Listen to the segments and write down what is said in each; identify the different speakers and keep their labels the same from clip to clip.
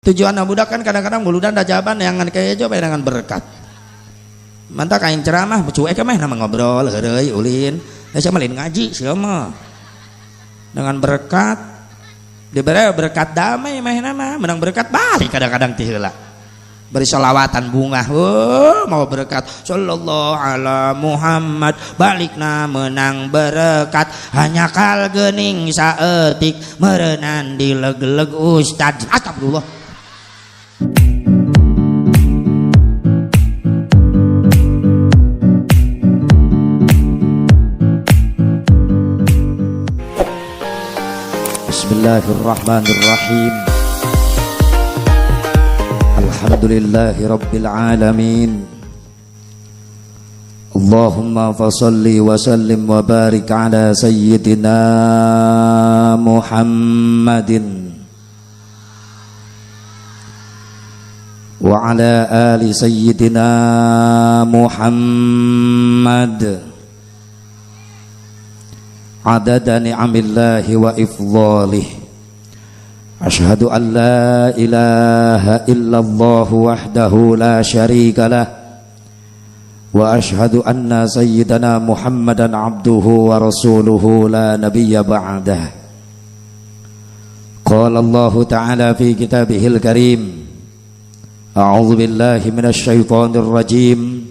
Speaker 1: Tujuan budak kan kadang-kadang muludan da jawaban yang kayak coba dengan berkat. Mantap kain ceramah cuek mah nama ngobrol heureuy ulin. Eh sama lain ngaji sia mah. Dengan berkat diberi berkat damai mah nama menang berkat balik kadang-kadang ti heula. Beri sholawatan bunga, oh, mau berkat sallallahu ala Muhammad balikna menang berkat hanya kal gening saeutik meureunan dileg-leg ustad. Astagfirullah. Bismillahirrahmanirrahim. Alhamdulillahi rabbil alamin. Allahumma fasalli wa sallim wa barik ala sayyidina Muhammadin wa ala ali sayyidina Muhammad adada ni'amillahi wa ifdhalih. Ashhadu an la ilaha illallah wahdahu la syarika lah wa ashhadu anna sayyidana Muhammadan abduhu wa rasuluhu la nabiyya ba'dah. Qala Allah ta'ala fi kitabihil karim, a'udzu billahi minasy syaithanir rajim.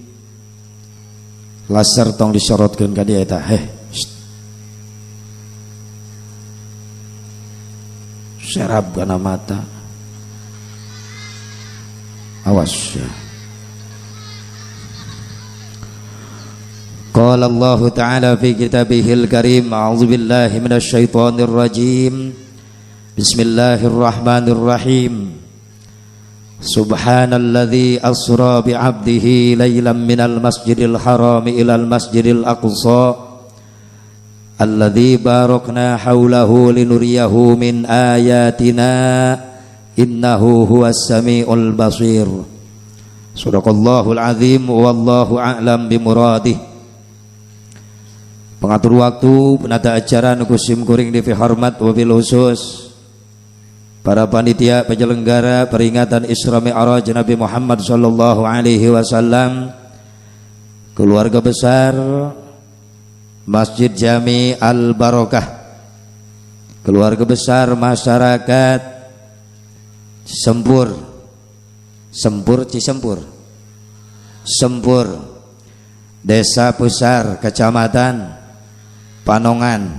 Speaker 1: Laser tong disorotkeun ka dieu eta. Heh. Serap kana mata. Awas ya. Qala Allah ta'ala fi kitabihil karim, a'udzu billahi minasy syaithanir rajim. Bismillahirrahmanirrahim. Subhanalladzi asra bi'abdihi lailan minal masjidil harami ilal masjidil aqsa alladzi barakna haulahu linuriyahu min ayatina innahu huwas samiul basir. Shadaqallahul azim wallahu a'lam bimuradih. Pengatur waktu, penata acara nu kusim kuring dihormat wabil khusus para panitia penyelenggara peringatan Isra Mi'raj Nabi Muhammad sallallahu alaihi wasallam, keluarga besar Masjid Jami Al Barokah, keluarga besar masyarakat Sempur, Sempur Cisempur, Sempur, Desa Pusar, Kecamatan Panongan.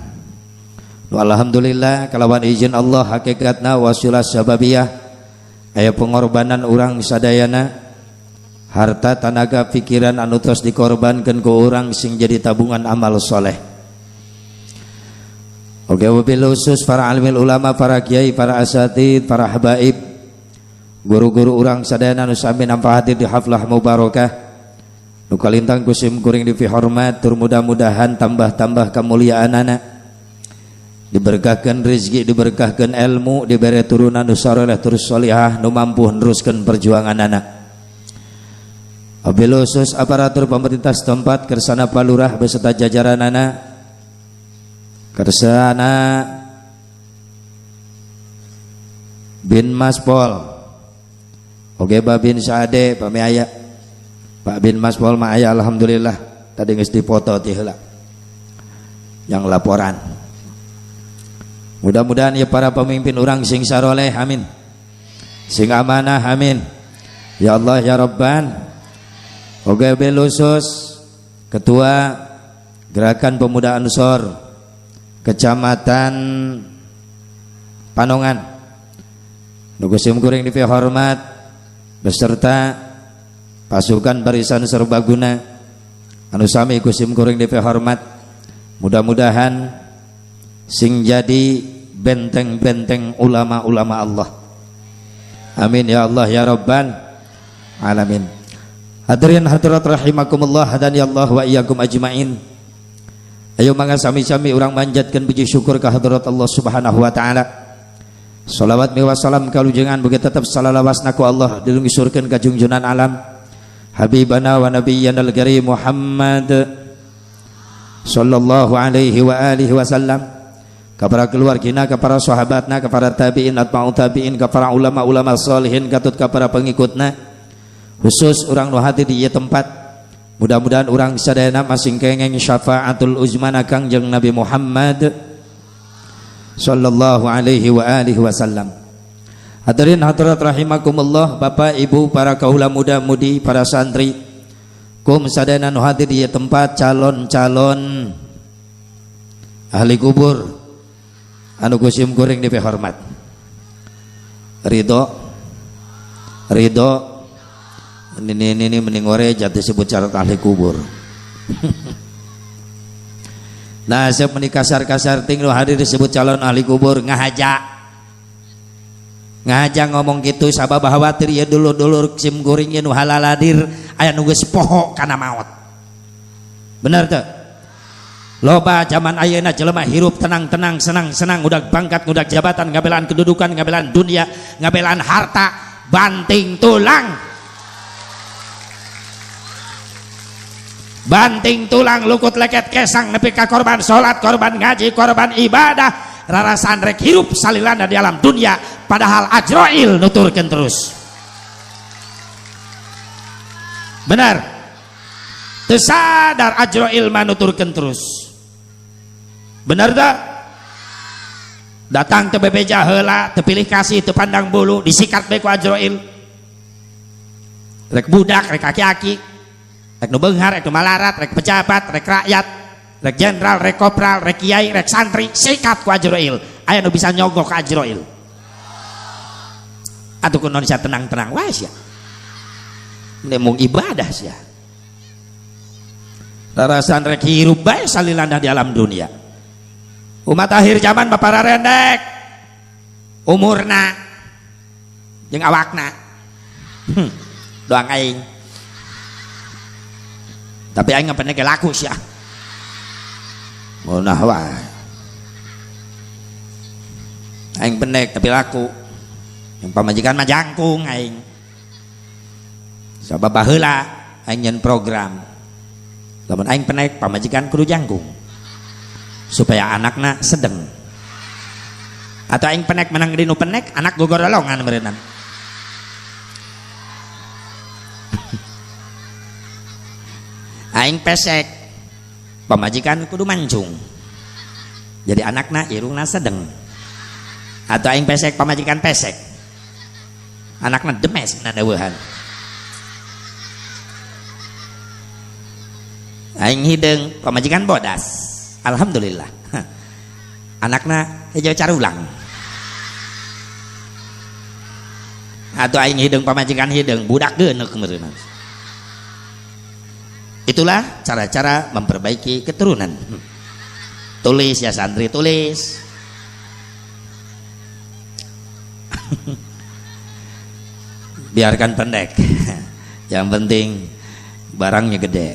Speaker 1: Alhamdulillah kalawan izin Allah hakikatna wasilah sababiyah aya pengorbanan urang sadayana, harta tanaga pikiran anu tos dikorbankeun ku urang sing jadi tabungan amal soleh. Oke, wabil khusus para alimil ulama, para kiai, para asatid, para habaib, guru-guru urang sadayana nu sami nampa hadir di haflah mubarakah nu kalintang kusim kuring dipihormat, tur mudah-mudahan tambah-tambah kemuliaanana, diberkahkan rezeki, diberkahkan ilmu, diberi turunan nu saroleh terus solihah nu mampu neruskeun perjuanganana. Wabil khusus aparatur pemerintah setempat, kersana palurah beserta jajaranana, kersana bin Maspol, oke Babin Saade pami aya, Pak bin Maspol mah aya alhamdulillah tadi geus dipoto ti heula yang laporan. Mudah-mudahan ya para pemimpin urang sing saroleh amin, sing amanah amin, ya Allah ya Rabban. Oke, bil khusus Ketua Gerakan Pemuda Ansor Kecamatan Panongan nu kusim kuring dipihormat beserta pasukan barisan serbaguna anu sami kusim kuring dipihormat, mudah-mudahan sing jadi benteng-benteng ulama-ulama Allah. Amin ya Allah ya Rabbal alamin. Hadirin hadirat rahimakumullah hadani Allah wa iyyakum ajmain. Ayo mangga sami-sami urang manjatkeun puji syukur ka hadirat Allah Subhanahu wa taala. Salawat mi wassalam kalujengan bugi tetep salalawasna ku Allah dilungsurkeun ka junjunan alam Habibana wa nabiyyana al-karim Muhammad sallallahu alaihi wa alihi wasallam. Ka para keluargina, ka para sahabatna, ka para tabi'in atba'u tabi'in, ka para ulama-ulama salihin katut ka para pengikutna. Khusus urang nu hadir di ieu tempat, mudah-mudahan urang sadayana masing kengeng syafaatul uzmana Kangjeng Nabi Muhammad sallallahu alaihi wa alihi wasallam. Hadirin hadirat rahimakumullah, bapak ibu, para kaula muda-mudi, para santri, kum sadayana nu hadir di tempat, calon-calon ahli kubur anu ku sim kuring dipihormat. Ridho, ridho, ini mending ore jatuh disebut calon ahli kubur. Nah, saya menikah kasar-kasar ting nu hadir disebut calon ahli kubur ngahaja. Ngahaja ngomong gitu sabab khawatir ya dulur-dulur sim kuring nu halaladir aya nu geus poho kana maot. Bener teu? Loba zaman ayeuna jelema hirup tenang-tenang, senang-senang, udah pangkat, udah jabatan, ngabelaan kedudukan, ngabelaan dunia, ngabelaan harta, banting tulang. Banting tulang lukut leket kesang nepi ka korban salat, korban ngaji, korban ibadah, rarasaan rek hirup salilana di alam dunia, padahal Ajrail nuturkeun terus. Benar. Teu sadar Ajrail mah nuturkeun terus. Benar tak? Datang ke bebeja heula, teu pilih kasih, teu pandang bulu, disikat bae ku Ajrail. Rek budak, rek aki-aki, rek nu beunghar, rek nu malarat, rek pejabat, rek rakyat, rek jenderal, rek kopral, rek kiai, rek santri, sikat ku Ajrail. Aya nu bisa nyogok ka Ajrail. Atuh kunaon sia tenang-tenang wae sia. Mung ibadah sia. Rarasan rek hirup bae salilana di alam dunia. Umat akhir zaman bapara rendek umurna jeung awakna. Doang aing. Tapi aing ngapene ge laku sia. Munah wae. Aing pendek tapi laku. Yang pamajikan mah jangkung aing. Sabab baheula aing nyen program. Lamun aing pendek pamajikan kudu jangkung. Supaya anakna sedeng. Atau aing penek menang dinu penek, anak gogorolongan meureunan. Aing pesek, pamajikan kudu mancung. Jadi anakna irungna sedeng. Atau aing pesek pamajikan pesek, anakna demes naneueuhan. Aing hideung pamajikan bodas. Alhamdulillah. Anakna hijau carulang. Atau aing hideung pamajikan hideung, budak geuneuk meureunna. Itulah cara-cara memperbaiki keturunan. Tulis ya santri, tulis. Biarkan pendek. Yang penting barangnya gede.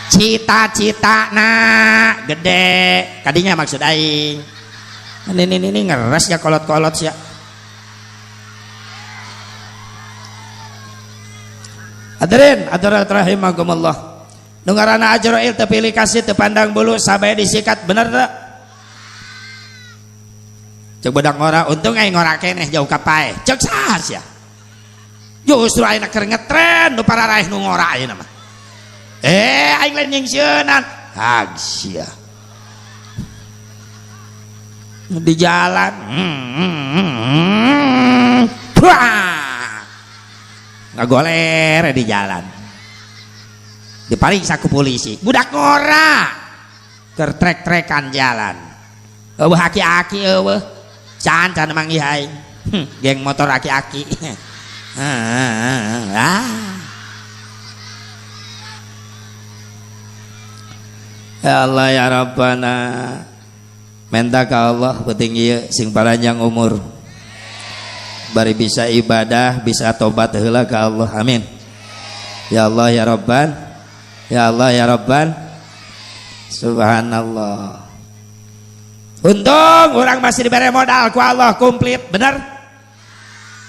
Speaker 1: Cita-cita nak gede. Kadinya maksud aing. Ini ngeres ya kolot-kolot ya. Hadirin, hadirat rahimakumullah. Nu ngaranna Ajrail teu pilih kasih, teu pandang bulu, sabae disikat, bener teu? Cek budak ngora, untung aing ngora keneh jauh ka paeh. Cek saha sia? Justru ayeuna keur ngetren nu pararaeh nu ngora ayeuna mah. Aing lain nyingsieunan. Hag sia. Di jalan. Ngagoler di jalan. Dipariksa ku polisi. Budak ngora. Keur trek-trekan jalan. Eueuh aki-aki eueuh. Can can manggih aing. Geng motor aki-aki. Ya Allah ya Rabbana. Minta ka Allah penting ieu sing panjang umur. Bari bisa ibadah, bisa tobat heula ka Allah. Amin. Ya Allah ya Rabban. Ya Allah ya Rabban. Subhanallah. Untung orang masih diberi modal ku Allah komplit, bener?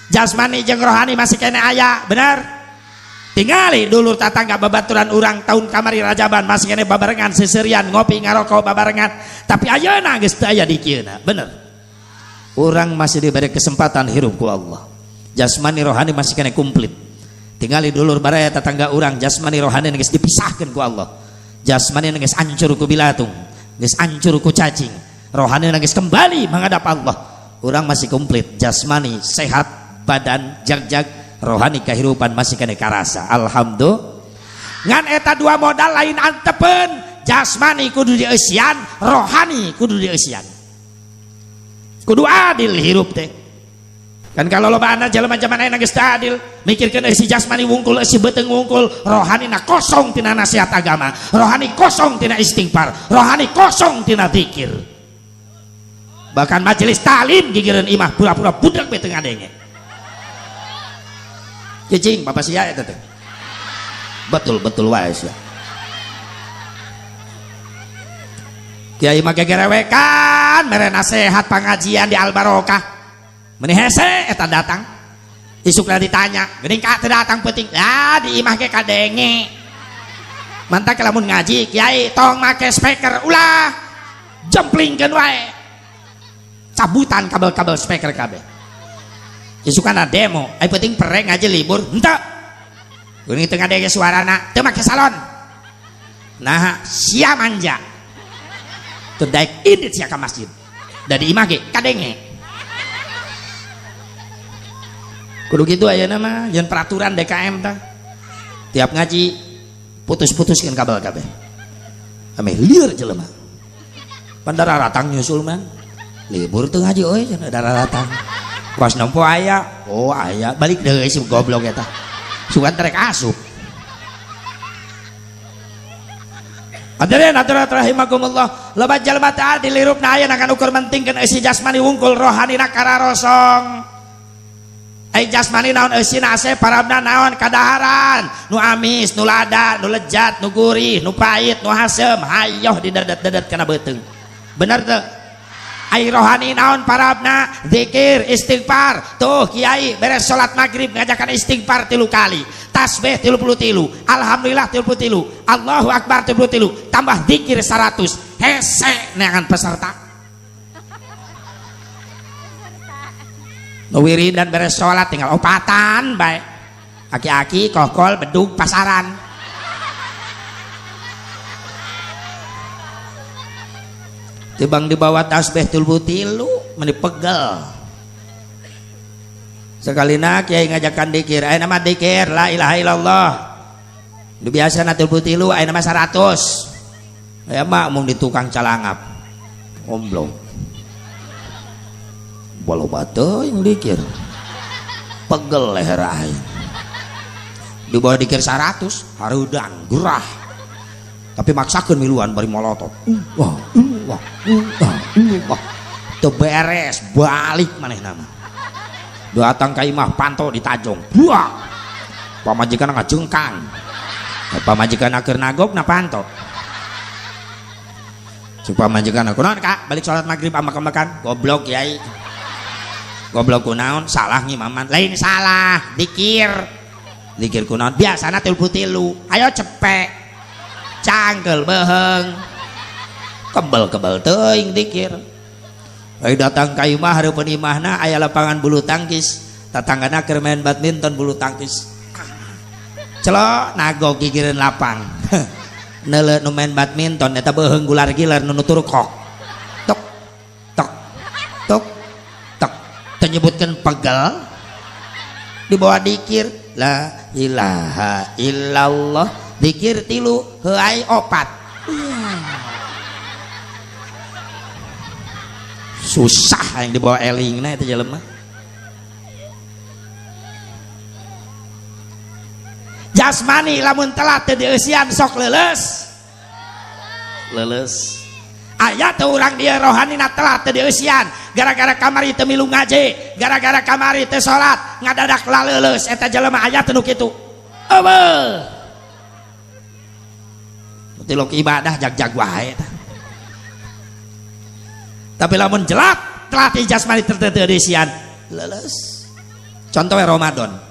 Speaker 1: Jasmani jeung rohani masih kene aya, bener? Tingali dulur tatangga babaturan urang tahun kamari rajaban masih kene babarengan seserian ngopi ngarokok babarengan, tapi ayeuna geus teu aya di kieu. Bener, urang masih diberi kesempatan hirup ku Allah, jasmani rohani masih kene komplit. Tingali dulur baraya tetangga urang, jasmani rohani geus dipisahkeun ku Allah. Jasmani geus hancur ku bilatung, geus hancur ku cacing, rohani geus kembali menghadap Allah. Urang masih komplit, jasmani sehat, badan jag-jag, rohani kehidupan masih kena karasa. Alhamdulillah. Ngan eta dua modal lain antepen, jasmani kudu dieusian, rohani kudu dieusian, kudu adil hirup teh. Kan kalau loba anak jelema zaman ayeuna geus teu adil, mikirkeun eusi jasmani wungkul, eusi beuteung wungkul, rohani na kosong tina nasihat agama, rohani kosong tina istighfar, rohani kosong tina zikir. Bahkan majelis talim gigireun imah pura-pura budak we teu ngadenge. Cicing bapak sia eta teh. Betul-betul wae sia. Kiai mah gegerewekan mere nasihat pengajian di Al Barokah. Meni hese eta datang. Isukna ditanya, geuning ka teu datang peuting. Ya di imah ge kadenge. Mantak lamun ngaji kiai tong make speaker ulah. Jemplingkeun wae. Cabutan kabel-kabel speaker kabeh. Isukana demo, ai penting pereng ngaji libur, henteu. Geuning teu ngadenge suarana, teu make salon. Nah, sia manja. Teu daek indit sia ka masjid. Da di imah ge kadenge. Kudu kitu ayeuna mah, jeung peraturan DKM tah. Tiap ngaji putus-putuskeun kabel kabeh. Ameh lieur jelema. Pan daratang nyusul man. Libur teu ngaji euy cenah daratang. Pas nempo aya, oh aya, balik deui si goblok eta. Sugan terek asup. Hadirin hadirat rahimakumullah, loba jelema teh adil hirupna aya kan ukur mentingkeun eusi jasmani wungkul, rohanina kararosong. Ai jasmani naon eusina, ase parabna naon, kadaharan nu amis, nu lada, nu lejat, nu gurih, nu pahit, nu haseum, hayoh didedet-dedet kana beuteung. Bener teu? Ai rohani naon parabna, zikir, istighfar. Tuh kiai beres salat maghrib ngajakan istighfar 3 kali, tasbih 33, alhamdulillah 33, Allahu akbar 33, tambah zikir 100. Hese neangan peserta. Nu wiridan beres salat tinggal opatan bae. Aki-aki kokol bedug pasaran. Tibang dibawa tasbih 33 meni pegel. Sakalina kiai ngajakan dikir, aya nama dikir la ilaha illallah. Nu biasana 33 aya nama 100. Aya mah mung di tukang calangap. Omblong. Loba teuing dikir. Pegel leher aing. Dibawa dikir 100, hareudang, gerah. Tapi maksakeun miluan bari molotot. Wah, wah, wah, wah. Teu beres, balik manehna mah. Datang ka imah panto ditajong. Buah. Pamajikan ngajengkang. Pamajikan keur nagog na panto. Cuk pamajikan kunaon Kak, balik salat maghrib amak-amakan. Goblok kiai. Goblok kunaon, salah ngimaman. Lain salah, dikir. Dikir kunaon? Biasana 33. Ayo cepek. Cangkel beheng. Kebel-kebel teuing dikir. Ayo datang ka imah, hareupeun imahna aya lapangan bulu tangkis. Tatanggana keur main badminton bulu tangkis. Celok nagog gigireun lapang. Neuleuh nu main badminton eta beuheung gular-gilar nu nutur kok. Tok tok tok tok. Teu nyebutkeun pegel. Dibawa dikir la ilaha illallah, dikir 3 heuai 4. Susah yang dibawa elingna eta jelema. Jasmani lamun telat teu dieusian sok leuleus. Leuleus. Aya teu urang dieu rohanina telat teu dieusian gara-gara kamari teu milu ngaji, gara-gara kamari teu salat, ngadadak laleuleus eta jelema aya teu nu kitu. Eueuh. Tilok ibadah jag-jag wae eta. Tapi lamun jelat telat di jasmani teu dieusian, leuleus. Contohnya Ramadan.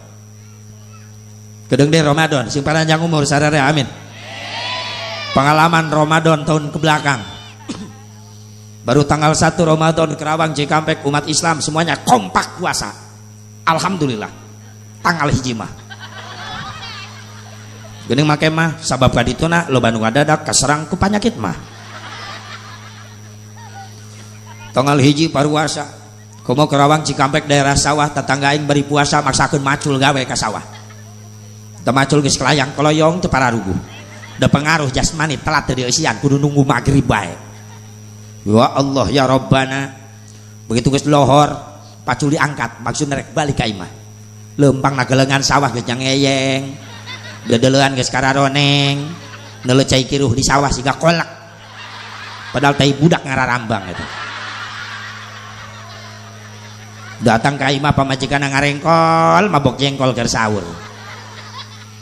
Speaker 1: Kedeung deh Ramadan sing panjang umur sararea amin. Pengalaman Ramadan tahun ke belakang. Baru tanggal 1 Ramadan Kerawang Cikampek umat Islam semuanya kompak puasa. Alhamdulillah. Tanggal hiji mah. Geuning make mah sabab kadituna loba nu ngadadak kaserang ku panyakit mah. Tanggal hiji paruasa. Komo Kerawang Cikampek daerah sawah tetangga aing bari puasa maksakeun macul gawe ka sawah. Teu macul geus kelayang koloyong teu pararuguh. Da pengaruh jasmani telat teu dieusian kudu nunggu magrib bae. Ya Allah ya Rabbana. Begitu geus lohor pacul diangkat maksudna rek balik ka imah. Leumpang nagelengan sawah geus nyangeyeng. Dedelean geus kararoneng. Neuleuh cai kiruh di sawah siga kolak. Padahal tai budak ngararambang eta. Datang ka imah pamajikan ngarengkol mabok jengkol keur sahur.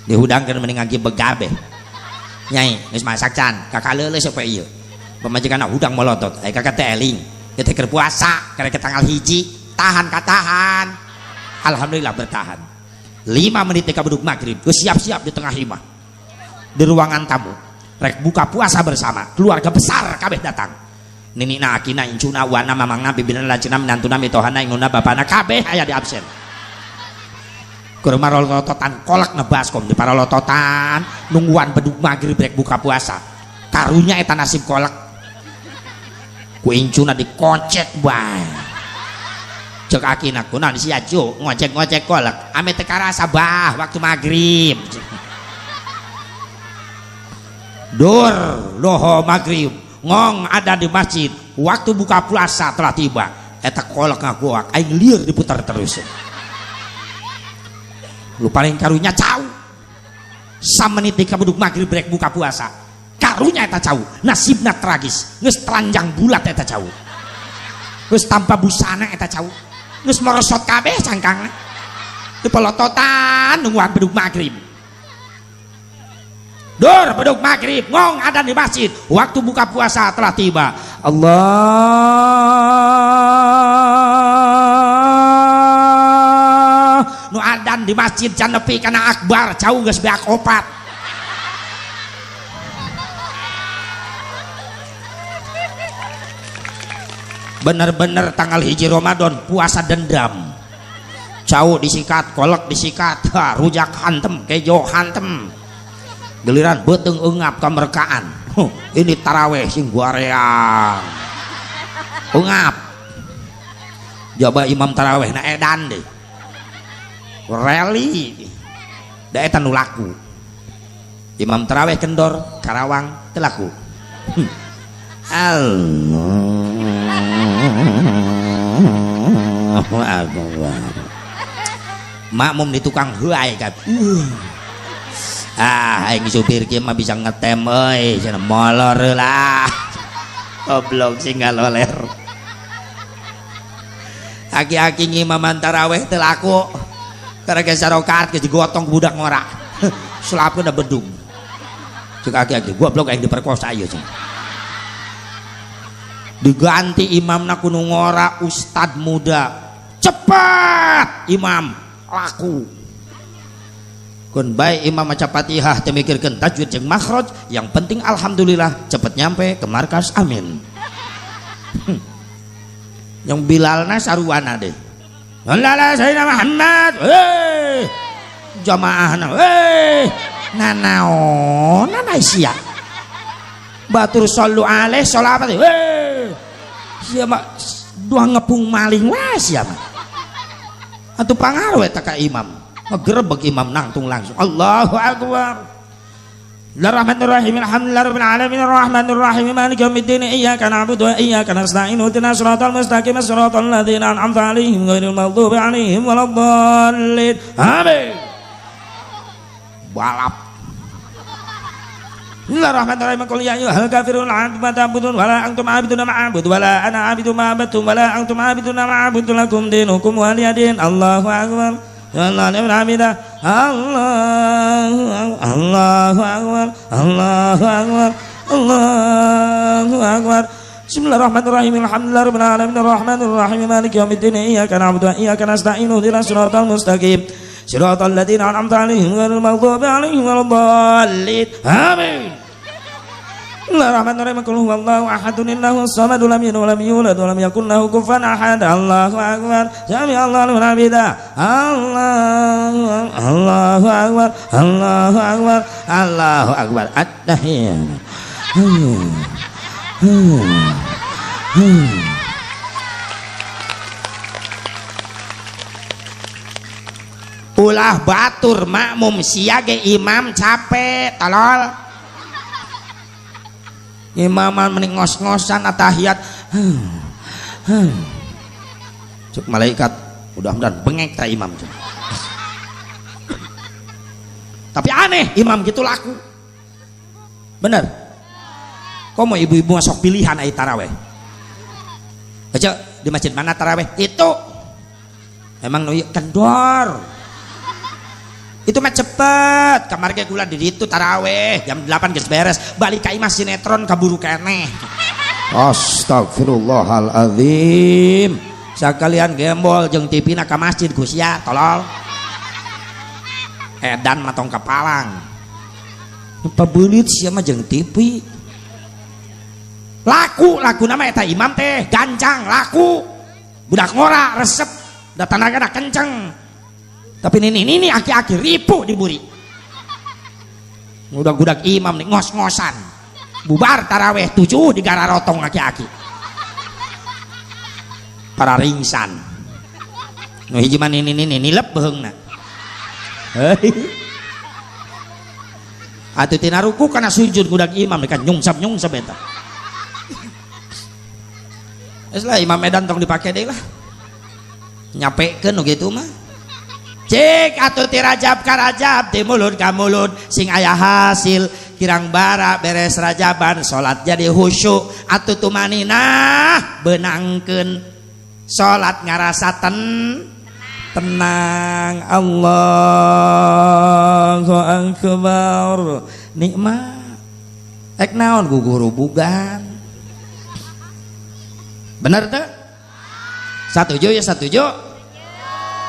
Speaker 1: Dihudangkeun mending ngagi begabe. Nyai geus masak can, kakak leuleus sampe ieu. Pamajikan hudang molotot, ai kakak teh eling. Ieu teh keur puasa, karek tanggal 1, tahan katahan. Alhamdulillah bertahan. 5 menit ka bedug magrib, geus siap-siap di tengah imah. Di ruangan tamu, rek buka puasa bersama, keluarga besar kabeh datang. Ninina akina incuna wana mamangna bibina lanceuna minantuna mitohana inguna bapana kabeh aya di absen. Keur marolototan kolak ngebaskom di parolototan nungguan bedug magrib rek buka puasa. Karunya eta nasib kolak. Ku incuna dikocek bae. Cek akina kunaon sia cu ngocek-ngocek kolak ame teu karasa bah waktu magrib. Dur loho magrib ngong ada di masjid waktu buka puasa telah tiba. Eta kolak ngagoak aing lieur diputar terus. Lu paling karunya cau samenit di kabuduk magrib rek buka puasa karunya eta cau nasibna tragis geus telanjang bulat eta cau geus tanpa busana eta cau geus merosot kabeh cangkangna dipelototan nungguan bedug magrib. Dur bedug magrib ngong ada di masjid waktu buka puasa telah tiba. Allah nu adan di masjid can nepi kana akbar cau geus beak opat. Bener-bener tanggal 1 Ramadan puasa dendam. Cau disikat, kolek disikat, ha, rujak hantem, kejo hantem. Giliran beuteung eungap kamerkaan. Huh, ini taraweh sing guareang. Eungap. Jaba imam taraweh na edan deh. Reli. Da eta nu laku. Imam taraweh kendor, Karawang teu laku. Allahu Akbar. Makmum di tukang heuay kan. Ah, aing supir kieu mah bisa ngetem euy, cenah molor lah. Goblok sing ngaloler. Aki-aki ngimaman taraweh teu laku. Karena sarokaat geus digotong ku budak ngora. Selapkeun da bedung. Cek aki-aki, goblok aing diperkosa ieu cenah. Diganti imamna ku nu ngora ustad muda. Cepat imam laku. Kun bae imam maca Fatihah teu mikirkeun tajwid jeung makhraj, yang penting alhamdulillah cepet nyampe ke markas amin. Yang Bilalna saruana deh. Allah Sayyidina Muhammad, hei jamaahna, hei nanaonan sia. Batur sallu alaih sholawat, hei sia mah dua ngepung maling wae sia mah. Atuh pangaruh eta ka imam. Ngegerebek imam nangtung langsung Allahu Akbar. Bismillahirrahmanirrahim. Alhamdulillahirabbil alamin arrahmanir rahim maliki yaumiddin iyyaka na'budu wa iyyaka nasta'in ihdinas siratal mustaqim siratal ladzina an'amta 'alaihim ghairil maghdubi 'alaihim waladdallin. Amin. Balap. Bismillahirrahmanirrahim. Qul ya ayyuhal kafirun la antum ta'budun wa la antum 'abiduna ma a'budu wa la ana 'abidu ma 'abadtum wa la antum 'abiduna ma a'budu lakum dinukum waliyadin. Allahu akbar. Allahu akbar. Allahu akbar. Allahu akbar. Allahu akbar. Bismillahirrahmanirrahim. Alhamdulillahirabbil alamin arrahmanir rahim maliki yaumiddin iyyaka na'budu wa iyyaka nasta'in ihdinas siratal mustaqim Siratal ladzina an'amta 'alaihim ghairil maghdubi 'alaihim waladdallin. Amin. Bismillahirrahmanirrahim. Qul huwallahu ahadun Allahu samad lam yalid walam yulad walam yakul lahu kufuwan ahad. Allahu akbar. Sami Allahu liman hamidah. Allahu Allahu akbar. Allahu akbar. Allahu akbar. At-tahiyyat.
Speaker 2: Ulah batur makmum sia ge imam capek tolol.
Speaker 1: Imaman mending ngos-ngosan atahiyat. Cuk malaikat mudah-mudahan bengek ta imam. Tapi aneh imam gitu laku. Bener. Kok mau ibu-ibu masuk pilihan ai taraweh? Aja di masjid mana taraweh? Itu. Emang nu kendor. Itu mah cepet, kamar ge kula di ditu taraweh jam 8 geus beres, balik ka imah sinetron kaburu keneh. Astagfirullahaladzim. Sakalian gembol jeung TV na ka masjid ku sia tolol. Edan mah tong kapalang. Pabeulit sia mah jeung TV. Laku laku nama eta imam teh gancang laku. Budak ngora resep, da tanagana kenceng. Tapi nini aki-aki ripuh diburi. Udah-gudak imam nih ngos-ngosan. Bubar taraweh 7 di gararotong aki-aki. Para ringsan. Nu hiji mah nini nilep beheungna. Atuh tina ruku kana sujud gudak imam kan nyungsap-nyungsap eta. Geus lah imam Medan tong dipake deui lah. Nyapekeun nu kitu mah. Cik atuh ti Rajab ka Rajab ti mulut ka mulut sing aya hasil kirang bara beres rajaban salat jadi khusyuk atuh tumaninah beunangkeun salat ngarasa tenang. Allahu akbar nikmat ek naon gugurubugan bener teu satuju ya satuju.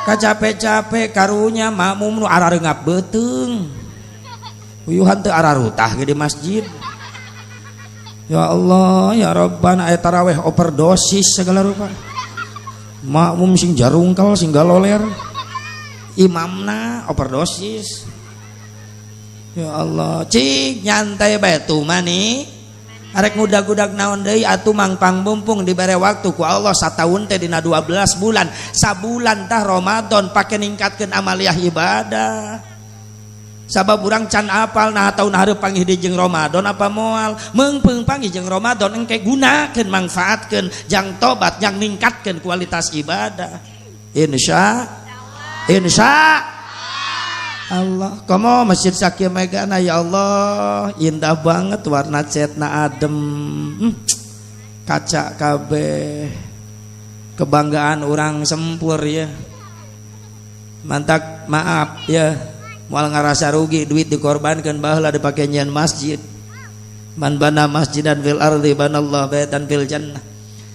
Speaker 1: Kacape-cape karunya makmum nu arareungap beuteung. Uyuhan teu ararutah ge di masjid. Ya Allah, ya Rabbana aya taraweh overdosis segala rupa. Makmum sing jarungkal sing galoler. Imamna overdosis. Ya Allah, cik nyantai bae tumani. Arek ngudag-gudag naon deui atuh mangpang mumpung dibere waktu ku Allah sataun teh dina 12 bulan. Sabulan tah Ramadan pake ningkatkeun amaliyah ibadah. Sabab urang can apal nah taun hareup panggih deui jeung Ramadan apa moal. Meungpeung panggih jeung Ramadan engke gunakeun mangfaatkeun jang tobat jang ningkatkeun kualitas ibadah. Insya Allah, komo masjid sakieu megana ya Allah, indah banget warna catna adem. Kaca kabeh. Kebanggaan orang Sempur ya. Mantak maaf ya, moal ngarasa rugi duit dikorbankan baheula dipake nyian masjid. Man bana masjidan fil ardi banallahu baitan fil jannah.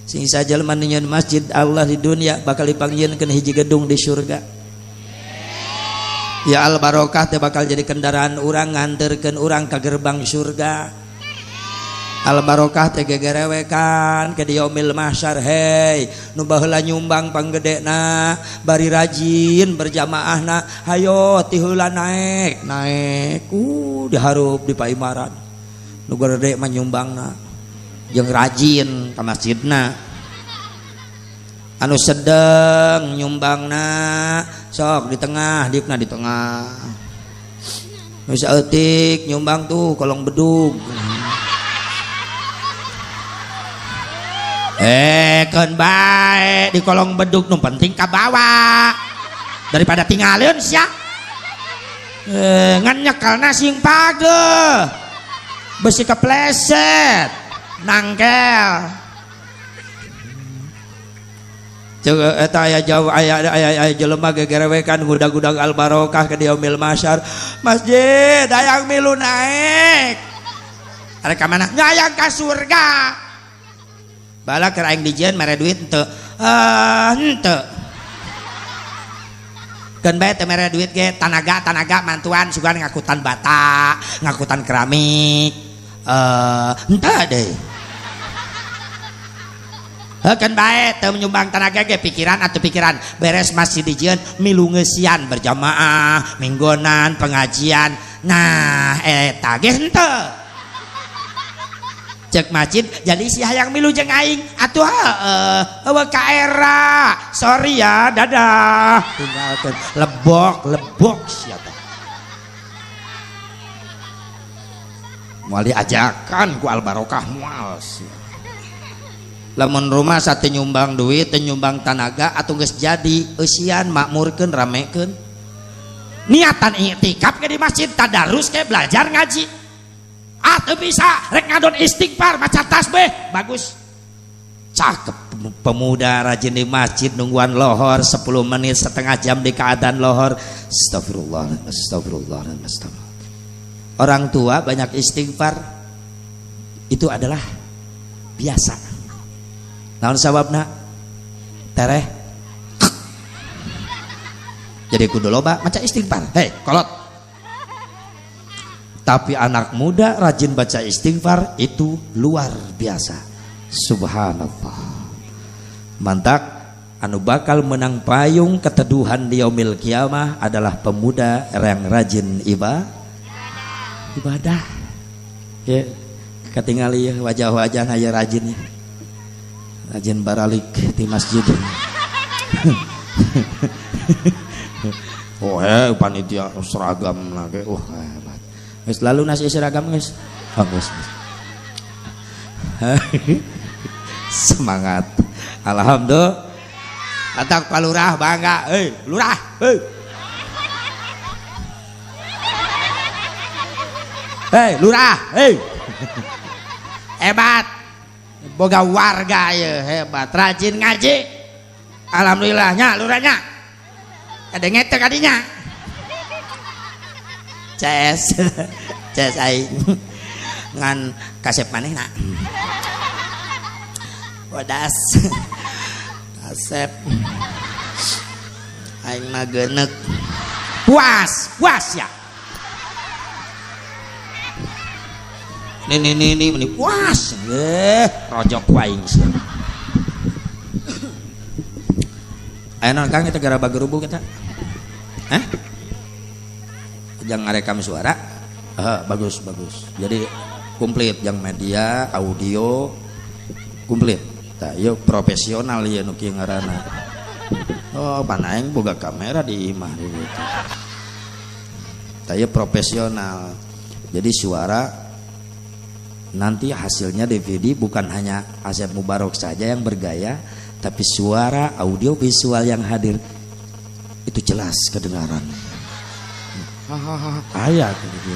Speaker 1: Sing sajelema nyieun masjid Allah di dunia bakal dipanggieunkeun hiji gedung di surga. Ya al barokah teh bakal jadi kendaraan urang nganterkeun urang ka gerbang surga. Al barokah teh gegerewekan ke yaumil mahsyar hei nu baheula nyumbang panggedena bari rajin berjamaahna hayo ti heula naek naek diharup di paimaran nu gede mah nyumbangna jeung rajin ka masjidna anu sedeng nyumbangna sok di tengah diukna di tengah nu saeutik nyumbang tuh kolong bedug keun bae di kolong bedug nu penting kabawa daripada tinggalin sia ngan nyekelna sing pageuh besi kepleset nangkel. Coba eta aya jauh aya aya aya jelema gegerewekan ngudag-gudag al barokah ke yaumil mahsyar. Masjid hayang milu naek. Arek ka mana? Hayang ka surga. Bala keur aing dijieun mere duit henteu. Henteu.
Speaker 2: Keun bae teu mere duit ge tanaga-tanaga mantuan sugan ngakutan bata, ngakutan keramik. Henteu deui. Heukeun bae teu nyumbang tanaga ge pikiran atuh pikiran beres masjid dijieun milu ngeusian berjamaah, minggonan, pengajian. Nah, eta ge henteu. Cek masjid jadi si hayang milu jeung aing atuh heueuh eueuh ka era. Sorry ya, dadah. Tinggalkeun lebok lebok sia teh. Moal diajakan ku Al Barokah moal sia. Lamun rumah sate nyumbang duit, teu nyumbang tanaga atuh geus jadi eusian makmurkeun ramekeun. Niatan i'tikaf ke di masjid tadarus ke belajar ngaji. Ah teu bisa rek ngadon istighfar maca tasbih bagus. Cakep pemuda rajin di masjid nungguan lohor 10 menit setengah jam di keadaan lohor. Astagfirullah, astagfirullah, astagfirullah. Orang tua banyak istighfar itu adalah biasa. Naon sababna? Tereh. Jadi kudu loba maca istighfar. Hei, kolot. Tapi anak muda rajin baca istighfar itu luar biasa. Subhanallah. Mantak anu bakal menang payung keteduhan di yaumil kiamah adalah pemuda yang rajin ibadah. Ya, ketingali ya wajah-wajah aya rajin ya. Rajin baralik di masjid. Oh, panitia seragam lagi. Wah, hebat. Geus lalu nasi seragam geus. Oh, geus. Semangat. Alhamdulillah. Atak Pak Lurah bangga. Hei, lurah, hei. Hei, lurah, hei. Hebat. Boga warga ya hebat, rajin ngaji. Alhamdulillahnya lurahnya. Ada ngetek adinya. CS. CS aing. Ngan kasep manehna. Wadas. Kasep. Aing mah geuneuk. Puas, puas ya. Ini ini ini puas. Rojok aing sih. Ayo non Kang kita gara bagerubu kita. Hah? Jangan ngarekam suara. Bagus bagus. Jadi komplit yang media, audio komplit. Tah ieu profesional ieu nu kieu ngaranna. Oh, pan aing boga kamera di imah gitu. Tah ieu profesional. Jadi suara nanti hasilnya DVD bukan hanya Asep Mubarok saja yang bergaya, tapi suara audio visual yang hadir itu jelas kedengaran. Hahaha, aya gitu.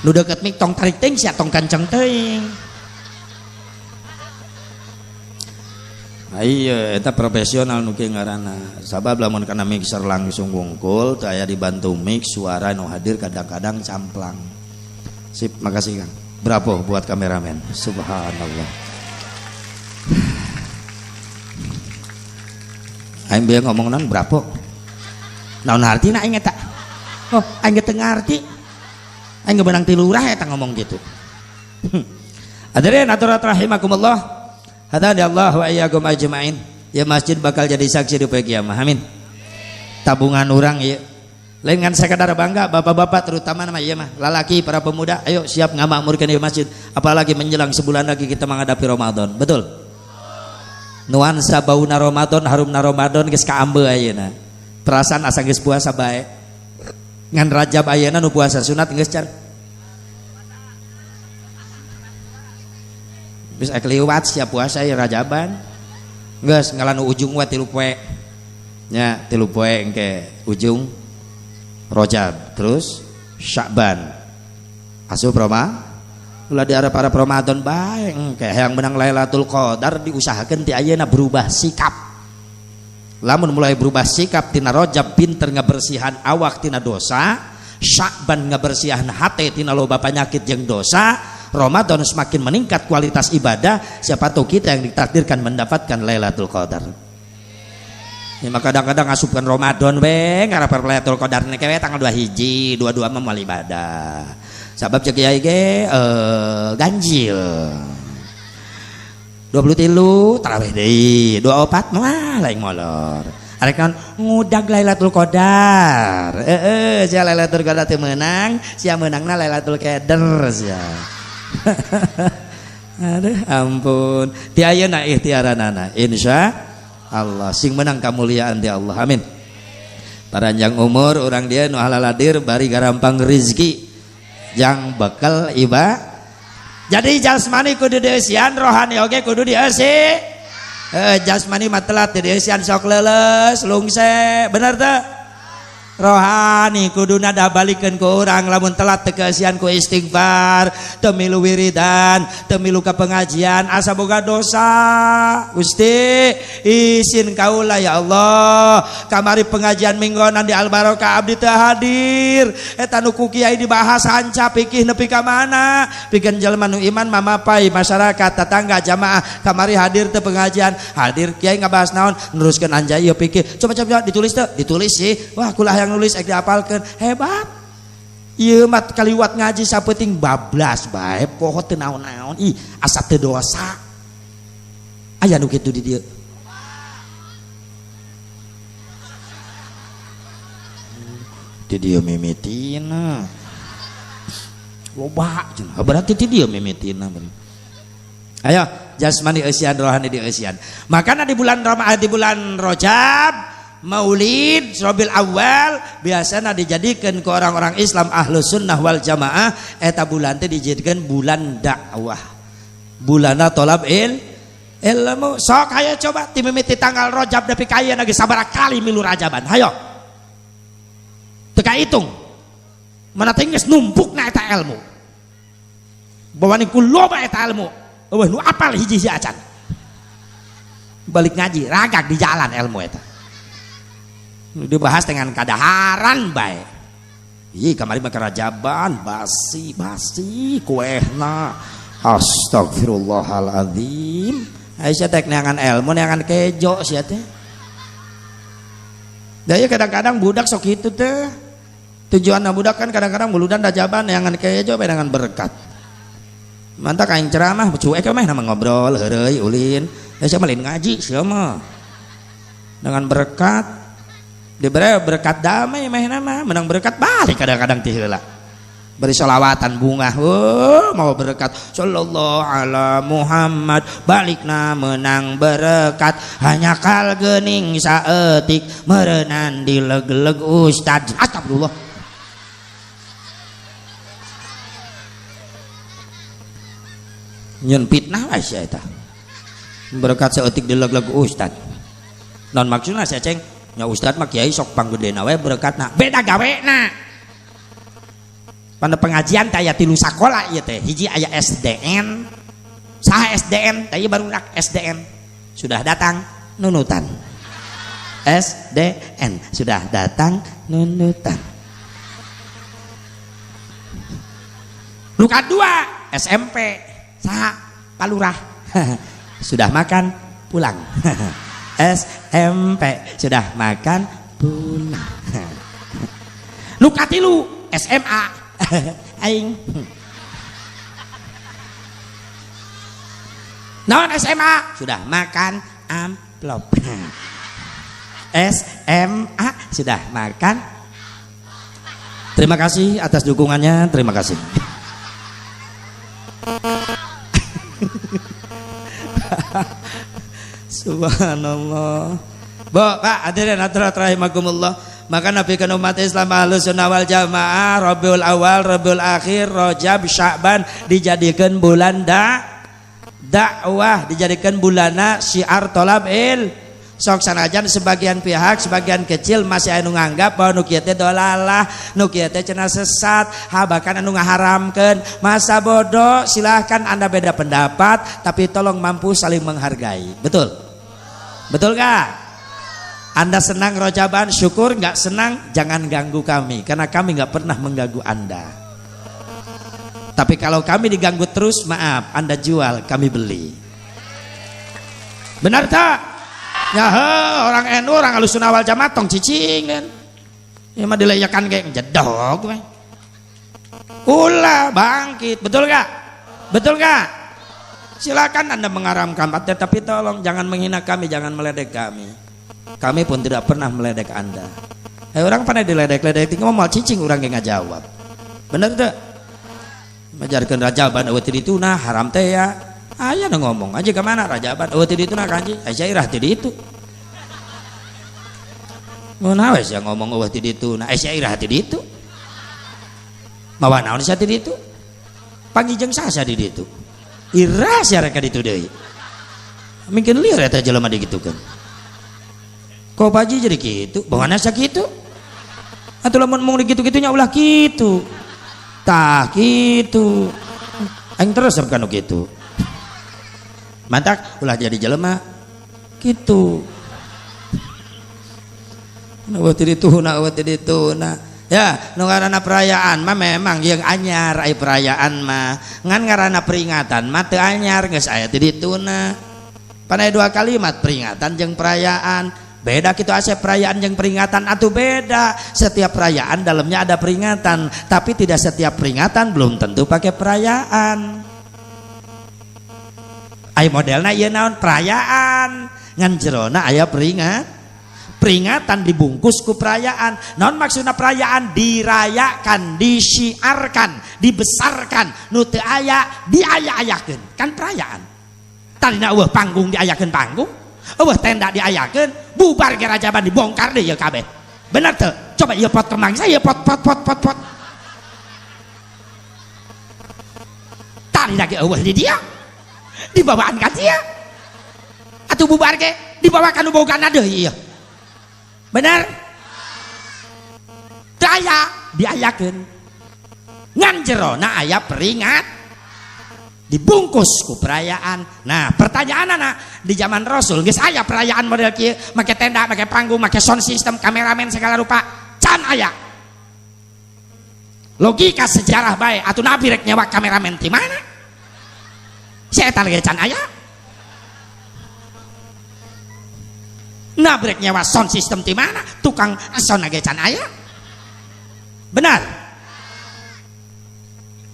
Speaker 2: Nu deket mik tong tarik teuing sia tong kenceng teuing. Iya, eta profesional nu kieu ngaranna. Sabab lamun kana mixer langsung wungkul, teu aya dibantu mix suara nu hadir kadang-kadang camplang. Sip, makasih Kang. Bravo buat kameramen. Subhanallah. Aing bieu ngomong naon bravo. Naon artina aing eta? Oh, aing teu ngarti. Aing beunang ti lurah eta ngomong gitu. Hadirin aturat rahimakumullah. Hadani Allah wa iyyakum ajmain. Ya masjid bakal jadi saksi di poe kiamah. Amin. Tabungan urang ieu. Lain ngan sakadar bangga bapak-bapak terutama nama ieu mah lalaki para pemuda ayo siap ngamakmurkeun ieu masjid apalagi menjelang sebulan lagi kita menghadapi Ramadan. Betul? Nuansa bauna Ramadan harumna Ramadan geus kaambe ayeuna. Perasaan asa geus puasa bae. Ngan Rajab ayeuna nu puasa sunat geus can. Geus aya kliwat siap puasa ya Rajaban. Geus ngalanu ujung we 3 poe. Nya 3 poe engke ujung Rajab terus Sya'ban asup Roma ulah di arep-arep Ramadan bae engke hayang menang Lailatul Qadar diusahakeun ti ayeuna berubah sikap. Lamun mulai berubah sikap tina Rajab pinter ngabersihan awak tina dosa, Sya'ban ngabersihan hate tina loba penyakit jeung dosa, Ramadan semakin meningkat kualitas ibadah, siapa tahu kita yang ditakdirkan mendapatkan Lailatul Qadar. Ya, maka kadang-kadang ngasupkeun Ramadan we ngarep Lailatul Qadar ne we tanggal 2 hiji, 22 mah moal ibadah. Sabab cek kiai ge ganjil. 23 tarawih deui, 24 mah lain molor. Arek naon ngudag Lailatul Qadar. Heeh, sia Lailatul Qadar teu meunang, sia meunangna Lailatul Qadar sia. Aduh ampun. Ti ayeuna ikhtiaranana insya Allah sing menang kamuliaan di Allah. Amin. Paranjang umur orang dia nu halaladir bari garampang rizki jang bekal iba. Jadi jasmani kudu dieusian, rohani oge kudu dieusi. Jasmani mah telat dieusian sok leuleus lungse, bener teu? Rohani kuduna dabalikeun ku urang lamun telat teu keeusian ku istighfar, teu milu wiridan, teu milu ka pengajian, asa boga dosa. Gusti, izin kaula ya Allah, kamari pengajian minggonan di Al Barokah abdi teu hadir. Eta nu ku kiai dibahas hancap pikih nepi ka mana? Pikeun jelema nu iman mamapai masyarakat, tetangga, jamaah kamari hadir teu pengajian, hadir kiai ngabahas naon, neruskeun anjay ieu pikih. Coba ditulis teu? Ditulis sih. Wah, kulah yang nulis ek diapalkeun, hebat. Ieu mah kaliwat ngaji sapeuting bablas bae poho teu naon-naon. Ih, asa teu dosa. Aya nu kitu di dieu. Di dieu mimitina. Loba cenah. Berarti di dieu mimitina. Ayo, jasmani eusian, rohani dieusian. Makana di bulan Ramadan, di bulan Rajab, Maulid Rabiul Awal biasanya dijadikan ke orang-orang Islam Ahlus Sunnah wal Jamaah eta bulan teh dijadikan bulan dakwah, bulana tolab ilmu. Sok hayo coba ti mimiti tanggal Rajab nepi ka ayeuna geus sabaraha kali milu rajaban, hayo teu kahitung mana teh geus numpukna eta ilmu, bawa ku loba eta ilmu eueuh nu apal hiji-hiji acan balik ngaji ragak di jalan ilmu eta dibahas dengan kadaharan bae. Ih kamari mah karajaban basi basi kuehna. Astagfirullahaladzim. Aisyah tek neangan ilmu neangan kejo sia teh. Da ieu kadang-kadang budak sok kitu teh. Tujuanna budak kan kadang-kadang muludan rajaban neangan kejo bae neangan berkat. Mantak aing ceramah cuek mah nama ngobrol heureuy ulin. Aisyah mah lain ngaji sia mah. Dengan berkat diberi berkat damai meh nama menang berkat balik kadang-kadang ti heula beri solawatan bunga, oh, mau berkat sallallahu ala Muhammad balikna menang berkat hanya kal geuning saeutik meureunan dileg-leg ustad. Astagfirullah. Nyeun fitnah wae sia eta berkat saeutik dileg-leg ustad. Non maksudna sia ceng nya ustad mah kiai sok panggedena we berkatna beda gawena. Pada pengajian teh aya 3 sakola ieu teh, hiji aya SDN, saha SDN teh ieu barudak SDN sudah datang nunutan. SDN sudah datang nunutan. Nu kadua SMP saha palurah sudah makan pulang. SMP sudah makan pulang. Nu katilu SMA aing. Naon SMA sudah makan amplop. SMA sudah makan. Terima kasih atas dukungannya, terima kasih. Subhanallah. Bo, Pak, hadirin hadirat rahimakumullah. Maka Nabi kan umat Islam Ahlus Sunnah wal Jamaah Rabiul Awal, Rabiul Akhir, Rajab, Sya'ban dijadikan bulan dakwah, dijadikan bulana syiar tolab il. Sok sanajan sebagian pihak, sebagian kecil masih anu nganggap bahwa nu kieu teh dolalah, nu kieu teh cenah sesat, ha bahkan anu ngaharamkeun. Masa bodoh, silahkan Anda beda pendapat, tapi tolong mampu saling menghargai. Betul? Betul gak? Anda senang rojaban, syukur, nggak senang jangan ganggu kami, karena kami nggak pernah mengganggu Anda. Tapi kalau kami diganggu terus, maaf, Anda jual, kami beli. Benar tak? Ya orang NU, orang Ahlussunnah wal Jamaah tong cicing kan. Ya mah dileyakan kayak jedog we. Ulah bangkit, betul gak? Betul gak? Silakan Anda mengaramkan, tapi tolong jangan menghina kami, jangan meledek kami. Kami pun tidak pernah meledek Anda. Orang pernah diledek-ledek, tinggal mau cicing orang yang nggak jawab. Bener tuh? Majarkeun rajaban eueuh ti ditu nah haram teh ya. Aya nu ngomong aja ke mana rajaban eueuh ti ditu nah kanji, aya irah ti ditu. Mun we sia ngomong eueuh ti ditu nah aya irah ti ditu. Mawa naon sia ti ditu? Panggih jeung saha di ditu? Irah sia rek ka ditu deui. Mungkin lieur eta jelema digitukeun. Kok Paji jadi kitu? Bawana sia kitu? Atuh lamun mung digitu-gitunya ulah kitu. Tah kitu. Aing terus kanu kitu. Mantak ulah jadi jelema kitu. Na ti ditu na ti ditu na. Ya, nu ngaranna perayaan mah memang yang anyar ai perayaan mah. Ngan ngaranna peringatan mah teu anyar geus aya ti dituna. Panai dua kalimat peringatan jeung perayaan. Beda gitu asep perayaan jeung peringatan atau beda. Setiap perayaan dalamnya ada peringatan, tapi tidak setiap peringatan belum tentu pakai perayaan. Ai modelna ieu naon perayaan, ngan jerona aya peringat. Peringatan dibungkus ku perayaan. Naon maksudna perayaan? Dirayakan, disiarkan, dibesarkan. Nu teu aya diaya-ayakeun. Kan perayaan. Tadina eueuh panggung diayakeun panggung, eueuh tenda diayakeun, bubar ge rajaban dibongkar deui ieu kabeh. Bener teu? Coba ieu pot kembang saya pot pot pot pot pot. Tadina ge eueuh di dia. Dibawaan ka dia. Atuh bubar ge dibawa ka nu bogana deui ieu. Benar? Daya diayakeun. Ngan jerona aya peringat dibungkus ku perayaan. Nah, pertanyaan anak di zaman Rasul geus aya perayaan model kieu, make tenda, make panggung, make sound system, kameramen segala rupa. Can aya. Logika sejarah bae atuh Nabi rek nyewa kameramen ti mana? Si eta ge can aya. Nabrek nyewa sound system di mana? Tukang sound ge can aya. Benar.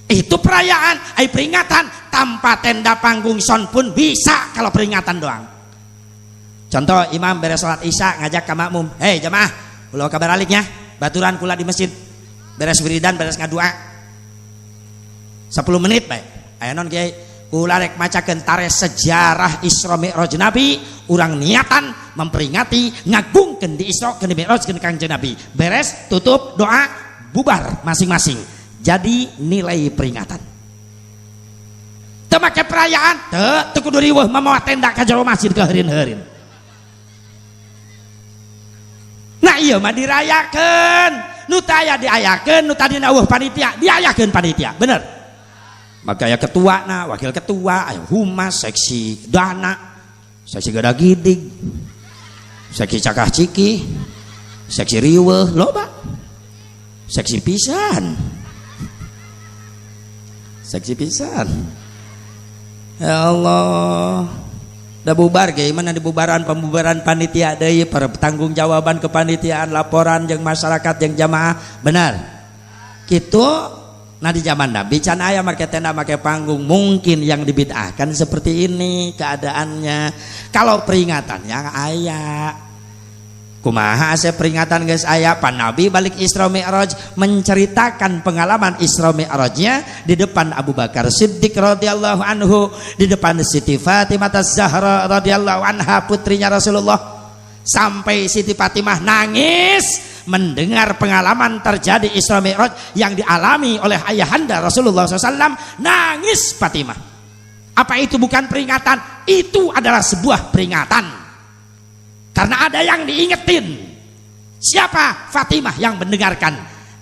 Speaker 2: Itu perayaan, ai peringatan tanpa tenda panggung sound pun bisa kalau peringatan doang. Contoh imam beres salat Isya ngajak ke makmum, "Hei jamaah, ulah kabar aliknya, baturan kula di masjid. Beres wiridan, beres ngadua. 10 menit bae. Aya non kiai, kula rek macakeun tarikh sejarah Isra Mi'raj Nabi, urang niatan memperingati ngagungkeun di Isra ke Mi'raj ke Kangjeng Nabi. Beres, tutup doa, bubar masing-masing. Jadi nilai peringatan. Teu make perayaan, teu kudu riweuh mamawa tenda ka jero masjid keheurin-heurin. Nah ieu mah dirayakeun, nu teu aya diayakeun, nu tadina eueuh panitia, diayakeun panitia. Bener? Maka ya ketua nah, wakil ketua, ayo humas, seksi dana, seksi gada gidig, seksi cakah ciki, seksi riweuh, loba, seksi pisan, seksi pisan. Ya Allah, dah bubar gimana dibubaran pembubaran panitia deui pertanggungjawaban kepanitiaan laporan jeung masyarakat jeung jamaah, benar? Kitu. Nah di zaman Nabi can aya make tenda make panggung, mungkin yang dibid'ahkan seperti ini keadaannya. Kalau peringatannya aya. Kumaha asa peringatan geus aya? Pan Nabi balik Isra Mi'raj menceritakan pengalaman Isra Mi'rajnya di depan Abu Bakar Siddiq radhiyallahu anhu, di depan Siti Fatimah Az-Zahra radhiyallahu anha putrinya Rasulullah. Sampai Siti Fatimah nangis mendengar pengalaman terjadi Isra Mi'raj yang dialami oleh ayahanda Rasulullah SAW. Nangis Fatimah. Apa itu bukan peringatan? Itu adalah sebuah peringatan. Karena ada yang diingetin. Siapa? Fatimah yang mendengarkan.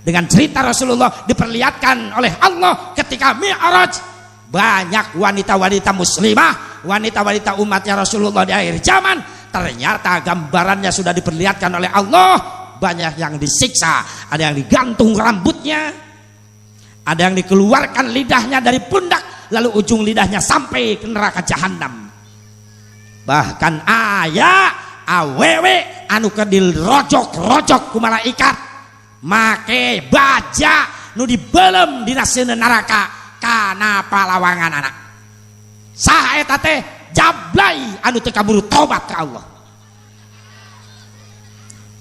Speaker 2: Dengan cerita Rasulullah diperlihatkan oleh Allah ketika Mi'raj. Banyak wanita-wanita muslimah, wanita-wanita umatnya Rasulullah di akhir zaman. Ternyata gambarannya sudah diperlihatkan oleh Allah. Banyak yang disiksa, ada yang digantung rambutnya, ada yang dikeluarkan lidahnya dari pundak, lalu ujung lidahnya sampai ke neraka jahanam. Bahkan ayah Awewe anu keur dirojok-rojok ku malaikat make baja nu dibelem dina seuneu neraka kana palawangan anak. Saha eta teh? Jablay anu teu kaburu tobat ka Allah.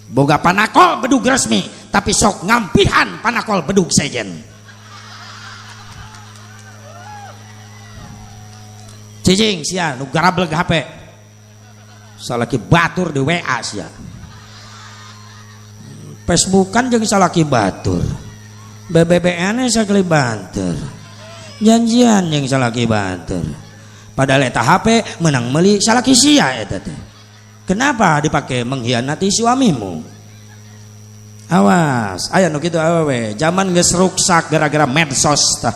Speaker 2: Boga panakol bedug resmi tapi sok ngampihan panakol bedug sejen. Cicing sia nu garableg HP. Salaki batur di WA sia. Facebookan jeung salaki batur. BBBN sakali banter. Janjian jeung salaki batur. Padahal eta HP menang meuli salaki sia eta teh. Kenapa dipakai mengkhianati suamimu? Awas, aya nu kitu awewe. Zaman geus ruksak gara-gara medsos tah.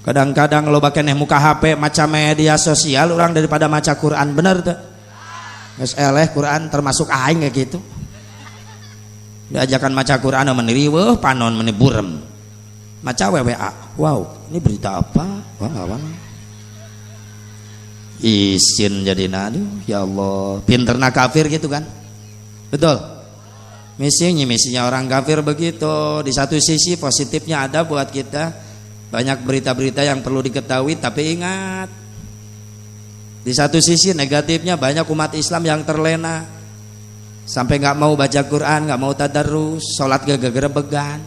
Speaker 2: Kadang-kadang loba keneh muka HP maca media sosial orang daripada maca Quran, bener teh? Geus eleh Quran termasuk aing kayak gitu. Diajakan maca Quran meni riweuh panon meni burem. Maca WWA. Wow, ini berita apa? Wah, wah. Isin jadi aduh ya Allah, pinterna kafir gitu kan? Betul. Misinya orang kafir begitu. Di satu sisi positifnya ada buat kita. Banyak berita-berita yang perlu diketahui, tapi ingat di satu sisi negatifnya banyak umat Islam yang terlena sampai nggak mau baca Quran, nggak mau tadarus, sholat gegerebegan,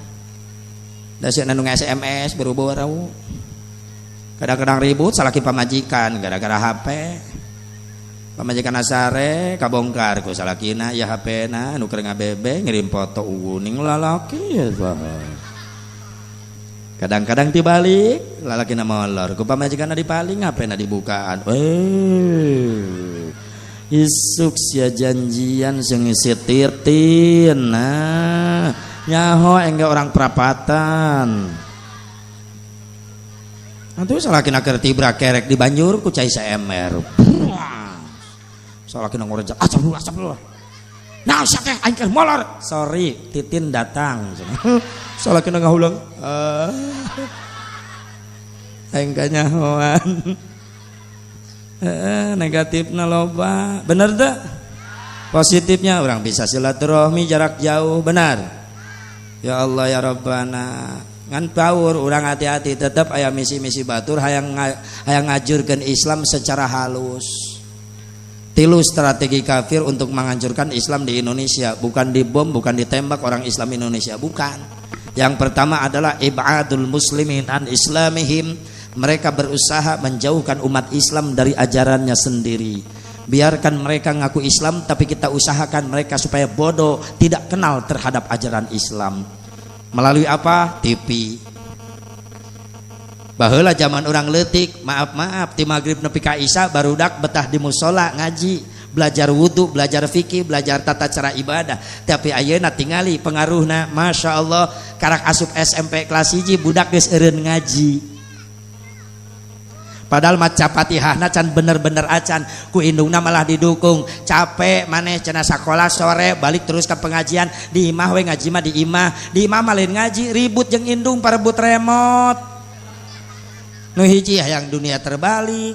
Speaker 2: dasar nanu SMS buru-buru, kadang-kadang ribut salaki pamajikan gara-gara HP, pamajikan asare kabongkar ku salakina ya HP na nu keur ngabebe ngirim foto uning lalaki ya. Kadang-kadang dibalik lalaki na molor ku pamajikan dipaling HP na dibukaan. Isuk sia janjian sing sitirtin. Nah, nyaho engge orang perapatan. Atuh salakina keur tibra kerek di banjur ku cai saemer. Salakina ngorejak, astagfirullah, astagfirullah. Nah, sia teh aing keur molor. Sorry, Titin datang. Salakina ngahulang. Aing kanyahoan. Negatifna loba. Bener teu? Positifnya orang bisa silaturahmi jarak jauh, benar. Ya Allah ya Rabbana. Ngan baur urang hati-hati tetep aya misi-misi batur hayang ngajurkeun Islam secara halus. Tilu strategi kafir untuk menghancurkan Islam di Indonesia, bukan dibom, bukan ditembak orang Islam Indonesia, bukan. Yang pertama adalah ibadul muslimin an islamihim. Mereka berusaha menjauhkan umat Islam dari ajarannya sendiri. Biarkan mereka ngaku Islam, tapi kita usahakan mereka supaya bodoh, tidak kenal terhadap ajaran Islam. Melalui apa? TV. Baheula zaman orang leutik, maaf-maaf, ti magrib nepi ka isya barudak betah di musola ngaji, belajar wudu, belajar fikih, belajar tata cara ibadah. Tapi ayeuna tingali pengaruhna, Masya Allah, karak asup SMP kelas 1 budak geus eureun ngaji. Padahal maca Fatihahna can bener-bener acan, ku indungna malah didukung. Capek maneh cenah sakola sore balik terus ke pengajian, di imah we ngaji mah di imah, di imah mah lain ngaji, ribut jeung indung parebut remote. Nu hiji hayang dunia terbalik,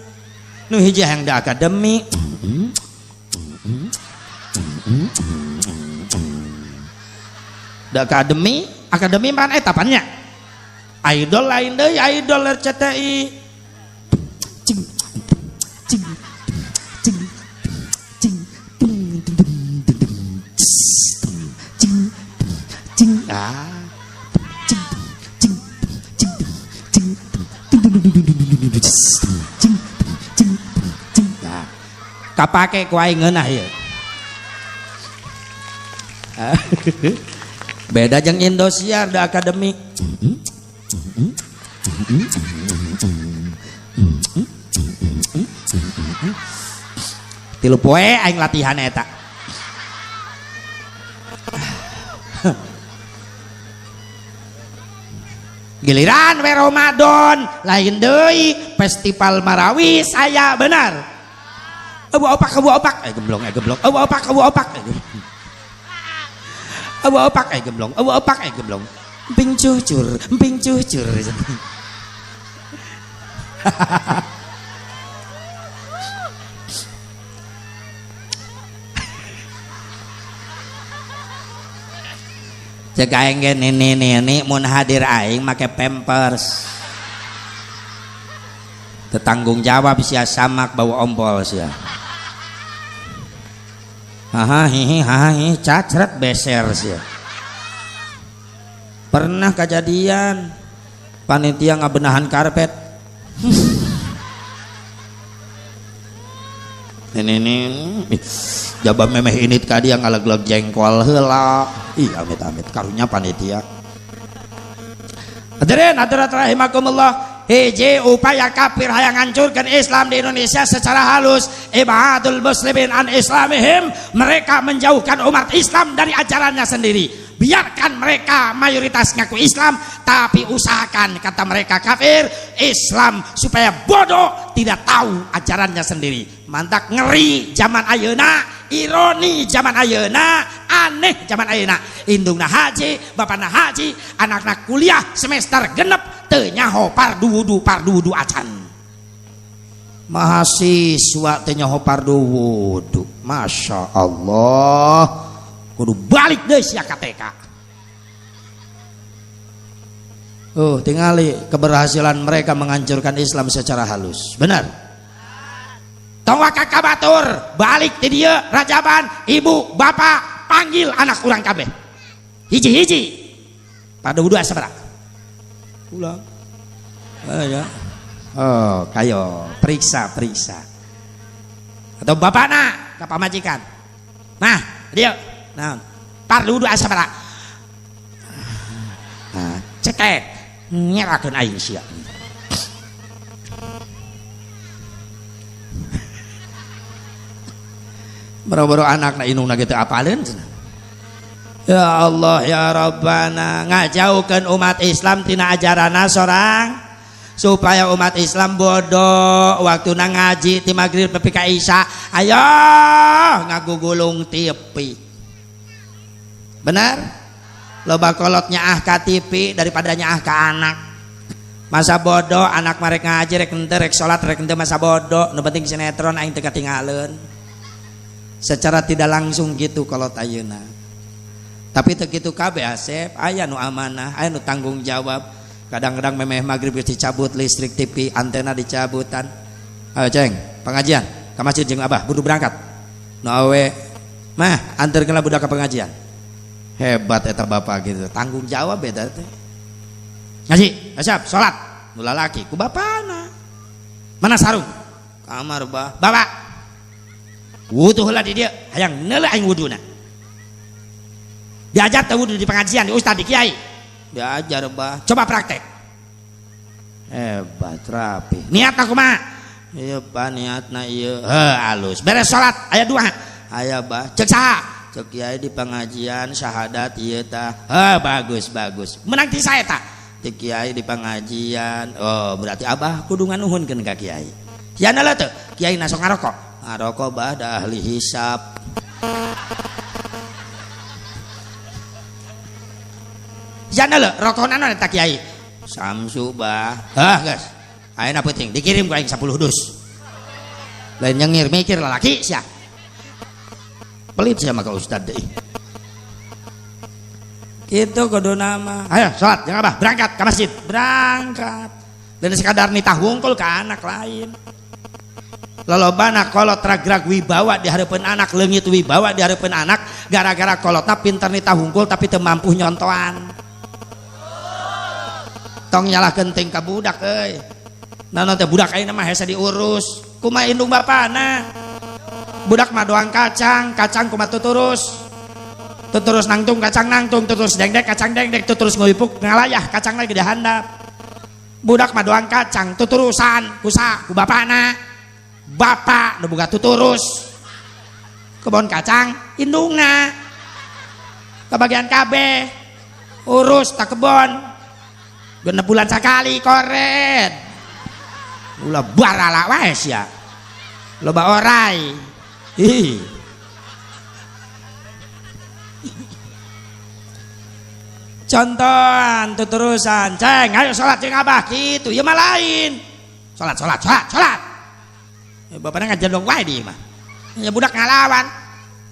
Speaker 2: nu hiji hayang da akademi. Da akademi, akademi man eta pannya. Idol lain deui, idol RCTI. Cing cing cing cing tung tung tung tung cing cing ah cing cing cing cing tung tung tung tung cing cing cing. Nah, kapake ku aing ngeunah ieu. Beda jeung Indosiar da akademik. Tilu poe aing latihan eta. Giliran we Ramadan lain deui festival Marawis aya benar. Eueuh opak eueuh opak gemblong gemblong. Eueuh opak eueuh opak. Eueuh opak gemblong. Eueuh opak gemblong. Emping cucur, emping cucur. Cek aing ge nini-nini mun hadir aing make pampers. Tetanggung jawab sia samak bau ompol sia. Haha hihi haha hihi cacret beser sia. Pernah kejadian panitia ngabenahan karpet. Ini jabah memeh init ka dia ngalegleg jengkol heula. Ih amit-amit karunya panitia. Hadirin hadirat rahimakumullah. Hiji upaya kafir hayang ngancurkeun Islam di Indonesia secara halus, ibadul muslimin an islamihim, mereka menjauhkan umat Islam dari ajarannya sendiri. Biarkan mereka mayoritas ngaku Islam, tapi usahakan kata mereka kafir Islam supaya bodoh tidak tahu ajarannya sendiri. Mantak ngeri zaman ayeuna, ironi zaman ayeuna, aneh zaman ayeuna. Indungna haji, bapana haji, anakna kuliah semester genep teu nyaho fardu wudu, fardu wudu acan. Mahasiswa teu nyaho fardu wudu. Masya Allah. Kudu balik deh sia ka TK. Oh, tingali keberhasilan mereka menghancurkan Islam secara halus. Benar. Tong waka ka batur, balik ti dieu Rajaban, ibu, bapak panggil anak urang kabeh. Hiji-hiji. Pada wudu sabaraha? Ulang. Oh, ya. Oh, kayo periksa, periksa. Atau bapakna ka pamajikan. Nah, dieu. Nah, pardu wudu sabaraha? Nah, cekek nyerakeun aing sia. Boro-boro anakna indungna ge teu apaleun cenah. Ya Allah ya Rabbana, ngajauhkeun umat Islam tina ajaranna sorang supaya umat Islam bodoh waktuna ngaji ti magrib nepi ka isya, ayo ngagugulung TV. Benar? Loba kolot nyaah ka TV daripada nyaah ka anak. Masa bodoh anak marek ngaji rek henteu, rek salat rek henteu, masa bodoh, nu penting sinetron aing teu katingaleun. Secara tidak langsung gitu kolot ayeuna. Tapi teu kitu kabeh Asep, aya nu amanah, aya nu tanggung jawab. Kadang-kadang memeh magrib geus dicabut listrik TV, antena dicabutan. Ayo ceng, pengajian ka masjid jeung abah, kudu berangkat. Nu awe mah anterkeun budak ka pengajian. Hebat eta bapak gitu, tanggung jawab eta teh. Ngaji, siap, salat. Nu lalaki ku bapana. Mana sarung? Kamar bah. Bapak. Wudu heula di dieu, hayang neuleuh aing wuduna. Diajar teh wudu di pengajian, di ustad, di kiai. Diajar bah. Coba praktek. Hebat rapi. Niat aku mah. Ieu bah niatna ieu. Heuh alus. Beres salat aya dua. Aya bah. Ceuk saha? Ceuk kiai di pengajian syahadat ieu tah. Heuh bagus bagus. Menang ti sae tah? Ceuk kiai di pengajian. Oh berarti abah kudu nganuhunkeun ka kiai. Sia neuleuh teu? Kiai na sok ngarokok. Ngarokok bah da ahli hisab. Sia neuleuh rokona naon eta kiai? Samsu bah. Hah geus. Ayeuna penting dikirim ku aing 10 dus. Lain nyengir mikir lalaki sia. Pelit sia mah ka ustad deui. Kitu kudu nama. Ayo salat jeung abah berangkat ka masjid. Berangkat. Dan sekadar nitah wungkul ka anak lain. Lolobana kolot ragrag wibawa di hareupeun anak, leungit wibawa di hareupeun anak gara-gara kolotna pinter nitah wungkul tapi teu mampu nyontoan. Tong nyalahkeun ting ka budak euy. Naon teh budak ayeuna mah hese diurus. Kumaha indung bapana? Budak mah doang kacang, kacang kumaha tuturus. Tuturus nangtung kacang nangtung, tuturus dengdek kacang dengdek, tuturus nguyupuk ngalayah kacang lagi di handap. Budak mah doang kacang, tuturusan kusa ku bapana. Bapak nu boga tuturus. Kebon kacang indungna. Kebagian kabeh. Urus tak kebon. 6 bulan sakali koret. Ulah barala wae sia. Loba orai. Ih. Contohan tuturusan, ceng, ayo salat jeung abah kitu, ieu mah lain. Salat, salat, salat, salat. Bapakna ngajedog wae di imah. Ya budak ngalawan.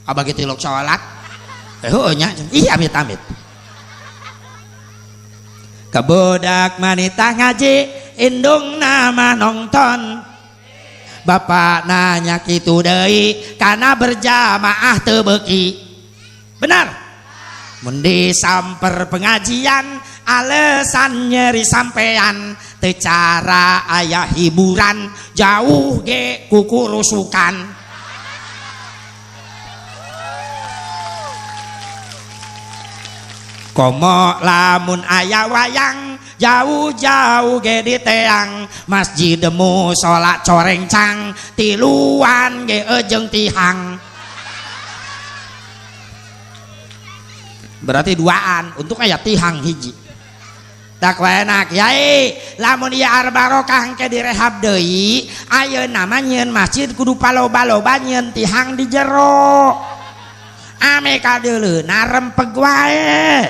Speaker 2: Abah kitu ilok salat. Heueuh nya, ih amit-amit.
Speaker 1: Kabudak manita ngaji indung nama nonton. Bapak nanya kitu deui kana berjamaah teu beuki. Benar? Mun disamper pengajian alasan nyeri sampean teu cara aya hiburan jauh ge kukurusukan. Komo lamun aya wayang jauh-jauh ge diteang masjid musala corengcang tiluan ge ejeng tihang. Berarti duaan untuk aya tihang hiji. Tak enak yai lamun ieu arbarokah engke direhab deui ayeuna mah nyieun masjid kudu paloba-loba nyieun tihang di jero. Ame kadeuleuna rempeg wae.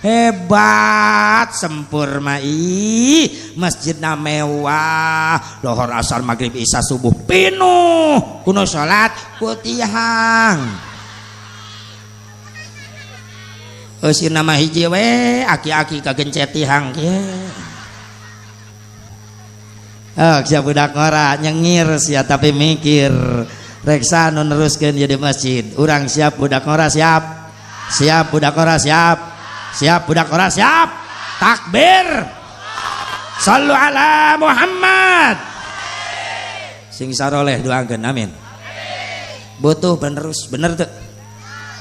Speaker 1: Hebat sempurna ih masjidna mewah lohor asar maghrib isya subuh pinuh kuno salat ku tihang. Eusina mah hiji we aki-aki kagencet tihang kieu. Oh sia budak ngora nyengir sia tapi mikir reksa nu neruskeun ieu di masjid. Urang siap budak ngora siap. Siap budak ngora siap. Siap budak ora siap. Takbir. Sallu ala Muhammad. Sing saroleh doakeun amin. Butuh penerus bener teu?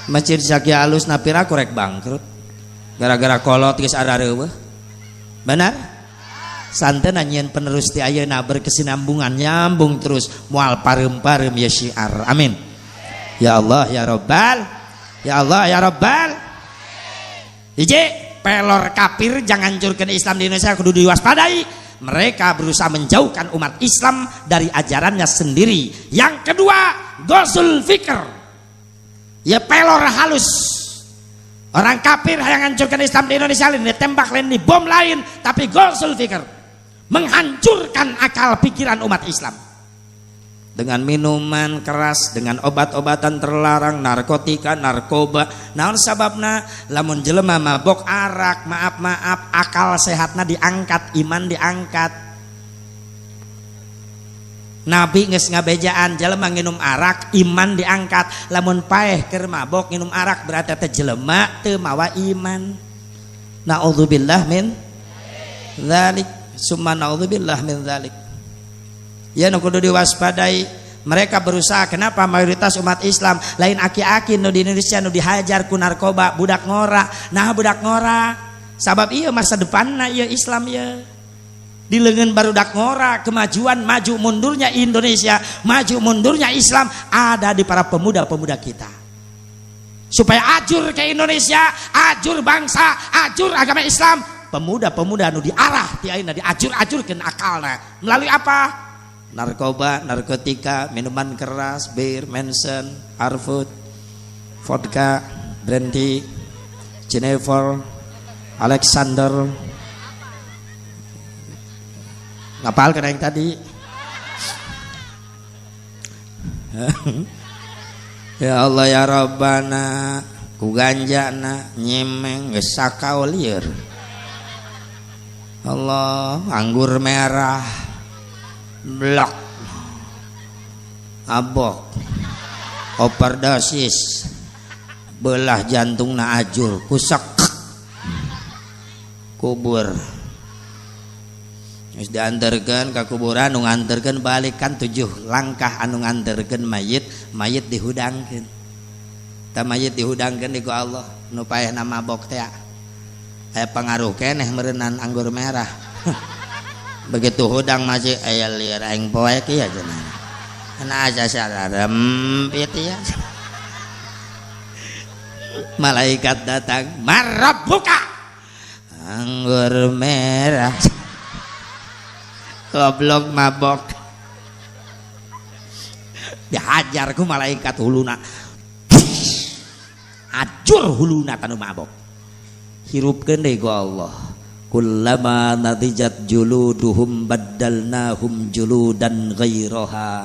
Speaker 1: Masjid sakieu alus napira korek bangkrut. Gara-gara kolot geus arareuweuh. Benar? Santen nyieun penerus ti ayeuna berkesinambungan nyambung terus moal pareum-pareum ye syiar. Amin. Ya Allah ya Rabbal. Ya Allah ya Rabbal. Hiji, pelor kafir jangan hancurkan Islam di Indonesia kudu diwaspadai. Mereka berusaha menjauhkan umat Islam dari ajarannya sendiri. Yang kedua, gosul fikr. Ya pelor halus. Orang kafir yang hancurkan Islam di Indonesia lain ditembak lain dibom lain, tapi gosul fikr menghancurkan akal pikiran umat Islam. Dengan minuman keras, dengan obat-obatan terlarang, narkotika, narkoba. Naon sababna? Lamun jelema mabok arak, maaf-maaf, akal sehatna diangkat, iman diangkat. Nabi geus ngabejaan jelema nginum arak, iman diangkat. Lamun paeh keur mabok nginum arak berarti teh jelema teu mawa iman. Naudzubillah min dzalik, summa naudzubillah min dzalik. Ya nu kudu diwaspadai. Mereka berusaha. Kenapa mayoritas umat Islam lain aki-aki nu di Indonesia nu dihajar ku narkoba budak ngora. Nah budak ngora sabab ieu masa depanna ieu Islam ieu. Di leungeun barudak ngora kemajuan maju mundurnya Indonesia, maju mundurnya Islam ada di para pemuda-pemuda kita. Supaya ajur ke Indonesia, ajur bangsa, ajur agama Islam, pemuda-pemuda nu diarah ti ayeuna diajur-ajurkeun akalna melalui apa? Narkoba, narkotika, minuman keras, bir, Manson, Harvard, vodka, brandy, Jennifer, Alexander. Ngapal kena yang tadi? Ya Allah ya Rabbana, ku ganjana nyimeng geus sakau lieur. Allah, anggur merah. Blok, abok, overdosis, belah jantung na ajur, kusak, kubur. Geus diantarkeun ka kuburan, nu nganterkeun balik kan 7 langkah anu nganterkeun mayit, mayit dihudangkeun. Ta mayit dihudangkeun di ku Allah, nu paehna mabok teh. Aya pangaruh keneh meureunnan anggur merah. Begitu hudang masih aya lieur aing poek ieu cenah. Ana asa sararempit ya. Malaikat datang, "Marabbuka?" Anggur merah. Goblok mabok. Dihajar ku malaikat huluna. Ajur huluna tanu mabok. Hirupkeun deui ku Allah. Kullama nadijat juluduhum baddalnahum juludan ghairaha.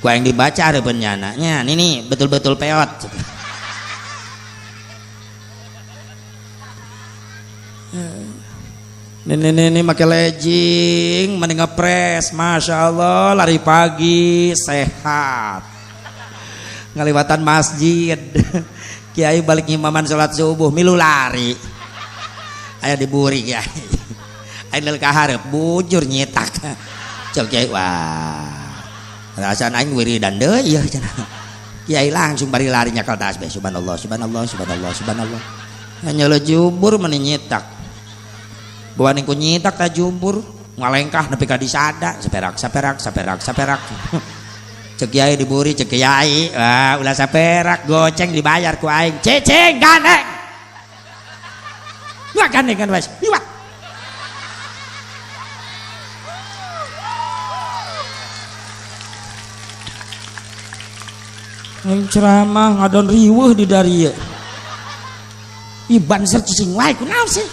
Speaker 2: Ku aing dibaca hareupeun nyana nya nini betul-betul peot. Nini make legging mending ngepres, masya Allah lari pagi sehat ngaliwatan masjid. Kiai balik ngimaman sholat subuh milu lari aya diburi kiai aya ka hareup bujur nyitak cek kiai wah rasaan aing wiridan deui ieu cenah. Kiai langsung bari lari nyakal tasbih subhanallah subhanallah subhanallah subhanallah nyeuleuh jubur meni nyitak bawa ku nyitak ta jubur ngalengkah nepi ka disada saperak saperak saperak saperak. Cek kiai diburi cek kiai wah ulah saperak goceng dibayar ku aing ceceng gandeng wah gandeng kan wes liwat. Aing ceramah ngadon riweuh di dari ieu. Ih banser cicing wae kunaon sih?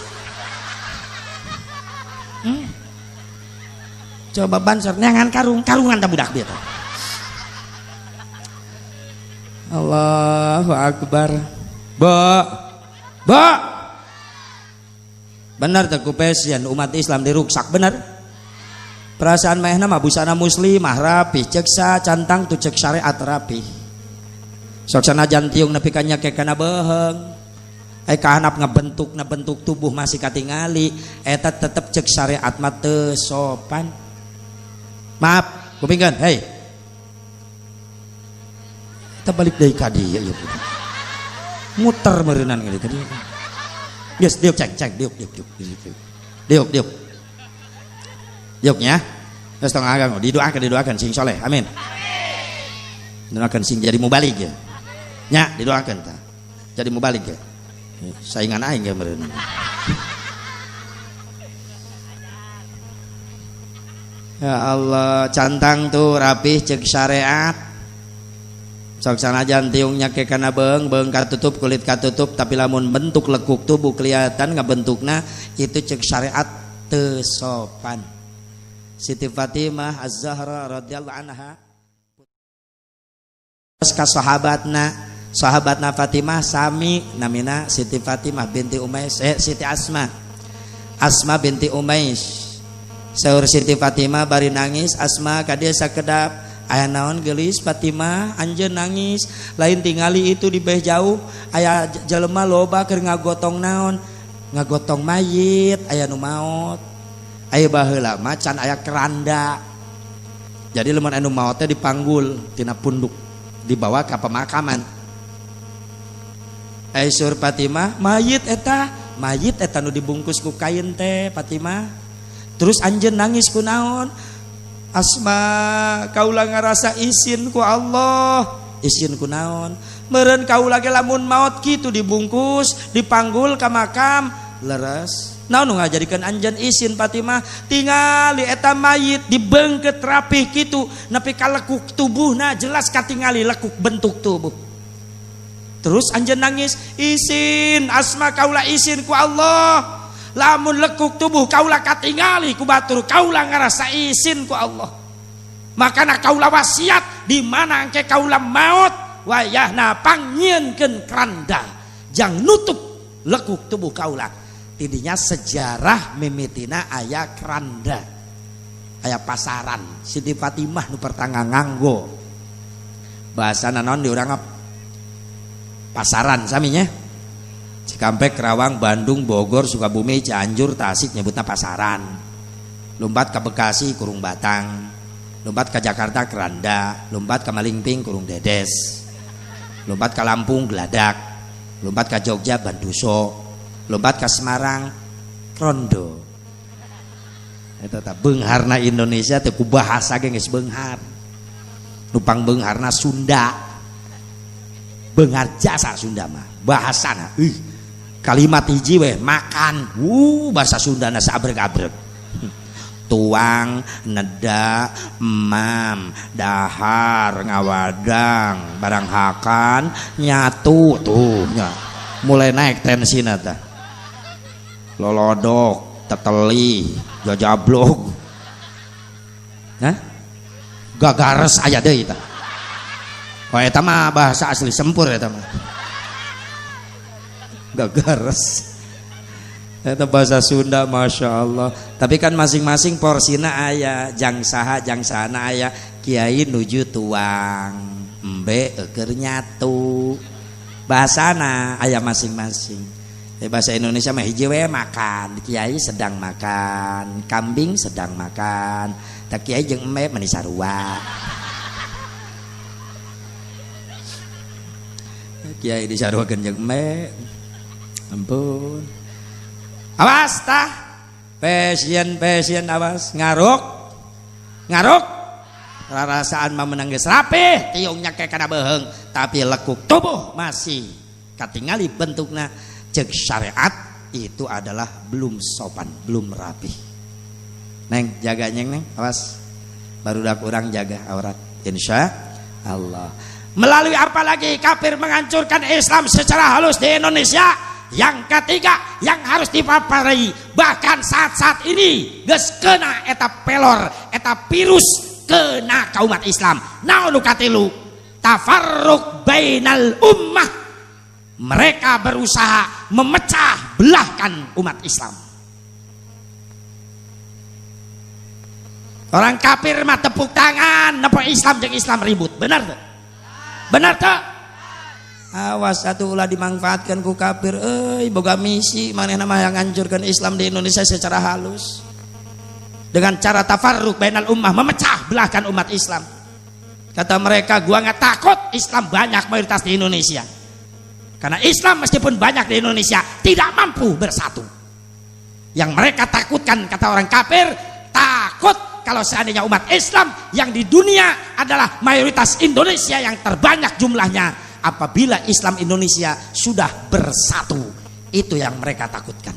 Speaker 2: Coba banser neangan karung, karungan ta budak bieu teh. Allahu akbar. Ba. Ba. Bener teh ku passion umat Islam diruksak bener. Perasaan manehna mah busana muslimah rapih, cek sa cantang tu cek syariat rapih. Sok sanajan tiung nepi ka nyake kana beuheung. Ai kahanap ngabentuk na bentuk tubuh masih katingali eta tetep cek syariat mah teu sopan. Maaf, kupingkeun, hei. Kita balik deui ka dieu ieu. Muter meureunnan ka dieu. Geus diuk cek cek diuk diuk diuk. Diuk diuk. Diuk nya. Geus tong agang didoakeun didoakeun sing soleh. Amin. Doakeun sing jadi mubalig ya. Nya didoakeun tah. Jadi mubalig ya. Saingan aing ge meureun. Ya Allah, cantang tuh rapih cek syariat. Sok sanajan tiung nyake kana beung, beung katutup, kulit katutup, tapi lamun bentuk lekuk tubuh kelihatan ngabentukna itu cek syariat teu sopan. Siti Fatimah Az-Zahra radhiyallahu anha ka sahabatna, sahabatna Fatimah sami namina Siti Fatimah binti Umais, Siti Asma. Asma binti Umais. Saur Siti Fatimah bari nangis, Asma ka dieu sakedap, aya naon geulis Fatimah anjeun nangis, lain tingali itu di beh jauh aya jelema loba keur ngagotong naon, ngagotong mayit, aya nu maot. Aya baheula mah can aya keranda. Jadi lamun anu maot teh dipanggul tina punduk dibawa ka pemakaman. Ai sur Fatimah mayit eta nu dibungkus ku kain teh Fatimah. Terus anjeun nangis ku naon? Asma kaula ngarasa isin ku Allah. Isin ku naon? Meureun kaula ge lamun maot kitu dibungkus, dipanggul ka makam, leres. Naon nu ngajadikeun anjeun isin Fatimah? Tingali eta mayit dibeungkeut rapih kitu, nepi ka lekuk tubuhna jelas katingali lekuk bentuk tubuh. Terus anjeun nangis, isin Asma kaula isin ku Allah. Lamun lekuk tubuh kaula katingali ku batur, kaula ngarasa isin ku Allah. Makana kaula wasiat di mana engke kaula maot wayahna pangnyieunkeun keranda jang nutup lekuk tubuh kaula. Tidinya sejarah mimitina aya keranda, aya pasaran. Siti Fatimah nu pertanga nganggo bahasana naon di urang pasaran saminya. Cikampek, Karawang, Bandung, Bogor, Sukabumi, Cianjur, Tasik nyebutna pasaran. Lompat ke Bekasi kurung batang, lompat ke Jakarta keranda, lompat ke Malingping kurung dedes, lompat ke Lampung geladak, lompat ke Jogja banduso, lompat ke Semarang krondo. Eta tah beungharna Indonesia teh ku bahasa ge geus beunghar. Nupang beungharna Sunda. Beunghar jasa Sunda mah bahasana. Kalimat hiji weh makan, bahasa Sundana sabrek-abrek. Tuang, neda, emam, dahar, ngawadang, barang hakan, nyatu tuh nya. Mulai naik tensina tah. Lolodok, teteli, jajablog. Hah? Gagares aya deui tah. Oh eta mah bahasa asli Sempur eta mah. Gagares. Eta bahasa Sunda Masya Allah. Tapi kan masing-masing porsina aya, jang saha jang sahana aya, kiai nuju tuang, embe keur nyatu. Bahasana aya masing-masing. Bahasa Indonesia mah hiji we makan, kiai sedang makan, kambing sedang makan, tak kiai jeung embe meni sarua. Kiai disaruakeun jeung embe. Ampun. Awas tah. Pasien awas ngaruk. Ngaruk. Rarasaan mah menang geus rapih, tiungnya kayak kana beuheung, tapi lekuk tubuh masih katingali bentukna. Cek syariat itu adalah belum sopan, belum rapih. Neng, jaga nyeng neng, awas. Barudak urang jaga aurat, insya Allah. Melalui apa lagi kafir menghancurkan Islam secara halus di Indonesia? Yang ketiga yang harus dipapari, bahkan saat-saat ini geus kena eta pelor, eta virus kena ka umat Islam. Naon nu katilu? Tafarruq bainal ummah. Mereka berusaha memecah belahkan umat Islam. Orang kafir mah tepuk tangan napa Islam jeung Islam ribut. Benar teu? Benar teu? Awas atuh ulah dimanfaatkan ku kafir euy, boga misi manehna mah yang hancurkan Islam di Indonesia secara halus. Dengan cara tafarruq bainal ummah, memecah belahkan umat Islam. Kata mereka, gua nggak takut Islam banyak mayoritas di Indonesia. Karena Islam meskipun banyak di Indonesia tidak mampu bersatu. Yang mereka takutkan, kata orang kafir, takut kalau seandainya umat Islam yang di dunia adalah mayoritas Indonesia yang terbanyak jumlahnya, apabila Islam Indonesia sudah bersatu, itu yang mereka takutkan.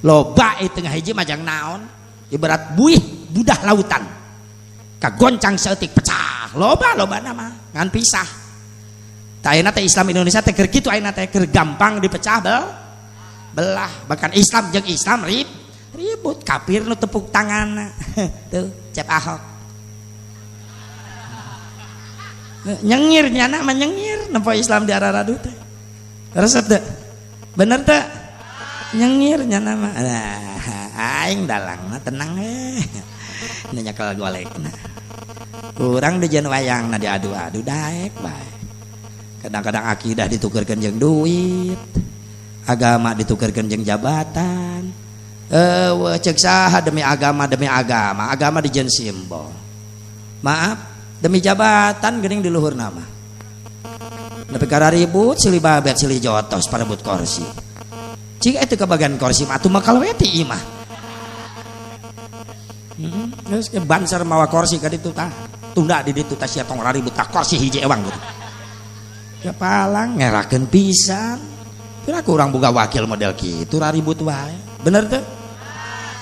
Speaker 2: Loba itu tengah hiji majang naon, ibarat buih budah lautan, kagoncang seetik pecah. Loba loba nama ngan pisah. Tah ayeuna teh Islam Indonesia teh keur kitu, ayeuna teh keur gampang dipecah belah. Bahkan Islam jeung Islam ribut, kafir nu tepuk tangan. Tuh Cep Ahok nyengir, nyana mah nyengir nempo Islam di arah-arah teh. Resep teh. Bener teh? Nyengir nyana mah. Nah, aing dalangna tenang we. Nyekel golekna. Kurang dijen wayangna diadu-adu daek bae. Kadang-kadang akidah ditukerkeun jeung duit, agama ditukerkeun jeung jabatan. Cek saha demi agama, demi agama, agama dijen simbol. Maaf, demi jabatan geuning di luhur nama. Nepi ka ribut silih babet silih jotos parebut kursi. Cik eta kebagian kursi mah atuh makal we ti imah. Geus ke banser mawa kursi ka ditu tah. Tunda di ditu tah sia tong ribut tah kursi hiji ewang gitu. Kepalang ngerakeun pisan. Pira ku urang boga wakil model kitu raribut wae. Bener teu?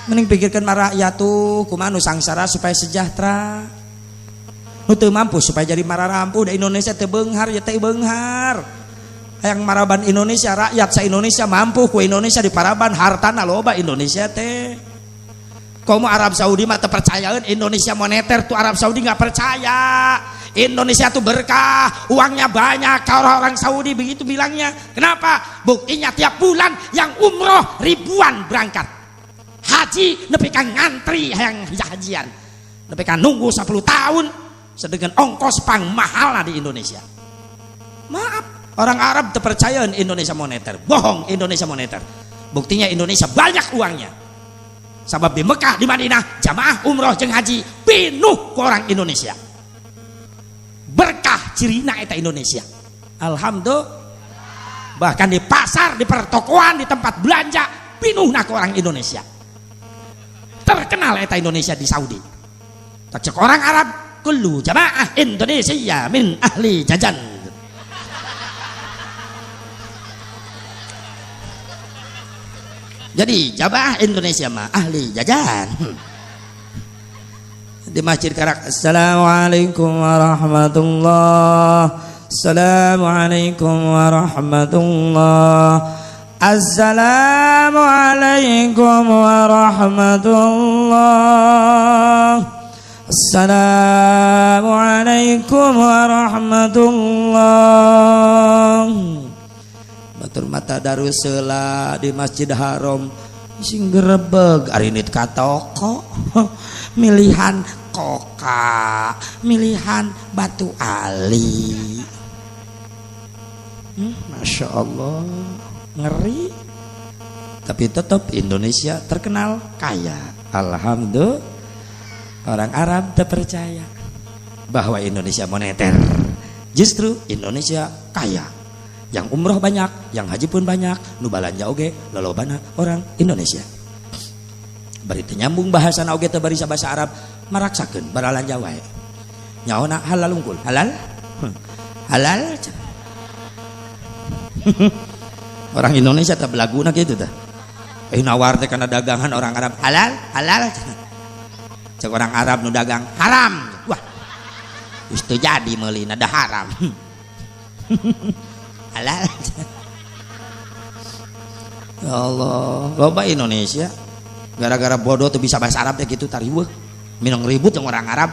Speaker 2: Mending pikirkeun mah rakyat tuh kumaha nu sangsara supaya sejahtera. Nu teu mampu supaya jadi mararampuh da Indonesia teu beunghar ya teu beunghar. Hayang maraban Indonesia, rakyat sa Indonesia mampu ku Indonesia di paraban hartana loba Indonesia teh. Komo Arab Saudi mah teu percayaeun Indonesia moneter tuh, Arab Saudi nggak percaya. Indonesia tuh berkah, uangnya banyak. Kalau orang Saudi begitu bilangnya. Kenapa? Buktinya tiap bulan yang umroh ribuan berangkat. Haji nepi ka ngantri hayang hajian. Nepi ka nunggu 10 tahun sedangkan ongkos pang mahal di Indonesia. Maaf, orang Arab terpercaya Indonesia moneter. Bohong Indonesia moneter. Buktinya Indonesia banyak uangnya. Sebab di Mekah, di Madinah, jamaah umroh jeung haji pinuh ku orang Indonesia. Berkah cirina eta Indonesia. Alhamdulillah. Bahkan di pasar, di pertokoan, di tempat belanja pinuhna ku orang Indonesia. Terkenal eta Indonesia di Saudi. Tak cek orang Arab, kullu jamaah Indonesia min ahli jajan. Jadi jamaah Indonesia mah ahli jajan. Di Masjid Karak, Assalamualaikum warahmatullah, Assalamualaikum warahmatullah, Assalamualaikum warahmatullah,
Speaker 1: Assalamualaikum warahmatullah. Batur mata darusela di Masjid Haram sing gerebeg ari nit ka toko milihan koka, milihan batu ali. Masya Allah, ngeri. Tapi tetap Indonesia terkenal kaya. Alhamdulillah. Orang Arab terpercaya bahwa Indonesia moneter. Justru Indonesia kaya. Yang umroh banyak, yang haji pun banyak, nu balanja oge lolobana orang Indonesia. Bari teu nyambung bahasana oge teu barisa bahasa Arab, maraksakeun baralanja wae. Nyaona halal unggul, halal? Halal. Orang Indonesia teh belaguna kitu tah. Nawar teh kana dagangan orang Arab, halal, halal. Cek orang Arab nu dagang haram. Wah, geus teu jadi meulina da haram. Halal. Ya Allah, loba Indonesia gara-gara bodoh tuh bisa bahasa Arab teh kitu tariweuh. Minang ribut yang orang Arab.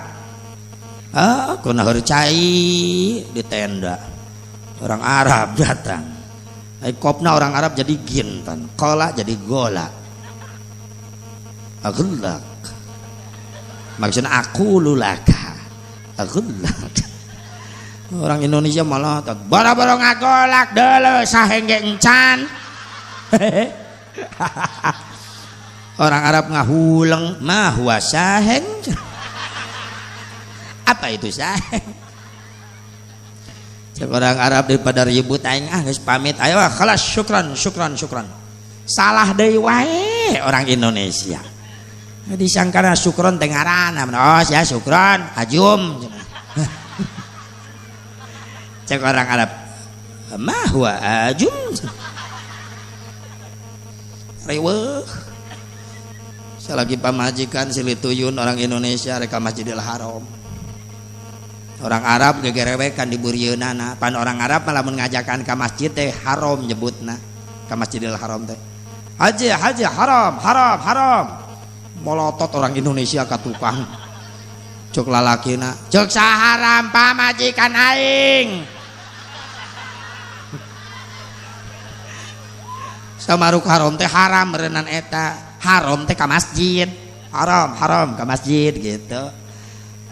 Speaker 1: Ah, kuna cai di tenda. Orang Arab datang. Ai kopna orang Arab jadi gintan, kola jadi gola. Aghlaq. Maksudnya aku lulaka. Aghlaq. Orang Indonesia malah bara-bara ngagolak deuleu sahengge encan. Orang Arab ngahuleng mah huwa saheng. Apa itu saheng? Cek orang Arab daripada ribut aing ah geus pamit ayo khalas syukran syukran syukran. Salah deui wae orang Indonesia. Disangkana syukron teh ngaranna. Oh sia syukron ajum. Cek orang Arab mah huwa ajum. Riweuh. Salagi pamajikan silituyun orang Indonesia rek ka Masjidil Haram. Orang Arab gegerewekan di burieunana. Pan orang Arab malah mun ngajakan ka masjid teh haram nyebutna. Ka Masjidil Haram teh. Haji haji haram haram haram. Molotot orang Indonesia ka tukang. Cek lalakina, cek saharam pamajikan aing. Samaruk haram teh haram meureunan eta. Haram teh ka masjid. Haram haram ka masjid gitu.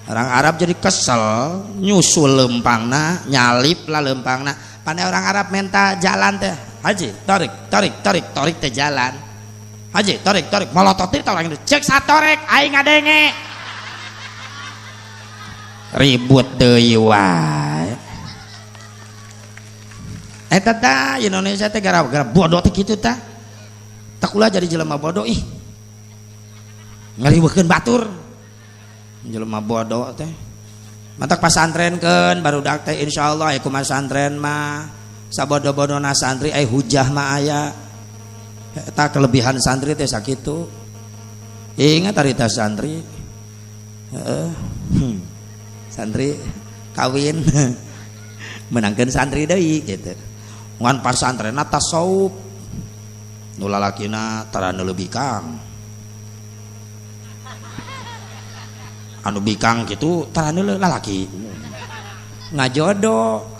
Speaker 1: Orang Arab jadi kesel, nyusul lempangna, nyalip lah lempangna. Pandai orang Arab minta jalan teh, haji, tarik, tarik, tarik, tarik teh jalan. Haji, tarik, tarik, molotot teh orang itu. Cek satorek, aing ngadenge. Ribut deui wae. Eta tah Indonesia teh gara-gara bodoh teh kitu tah. Tak ulah jadi jelema bodoh ih. Ngariweuhkeun batur. Jelema bodoh teh. Matak pasantrenkeun barudak teh insyaallah aya kumaha santren mah. Sabodo-bodona santri aya hujah mah aya. Eta kelebihan santri teh sakitu. Ingat harita santri. Heeh. Santri kawin menangkeun santri deui gitu. Ngan pasantrenna tasawuf. Nu lalakina tara nu bikang. Anu bikang gitu tara nu lalaki. Ngajodoh.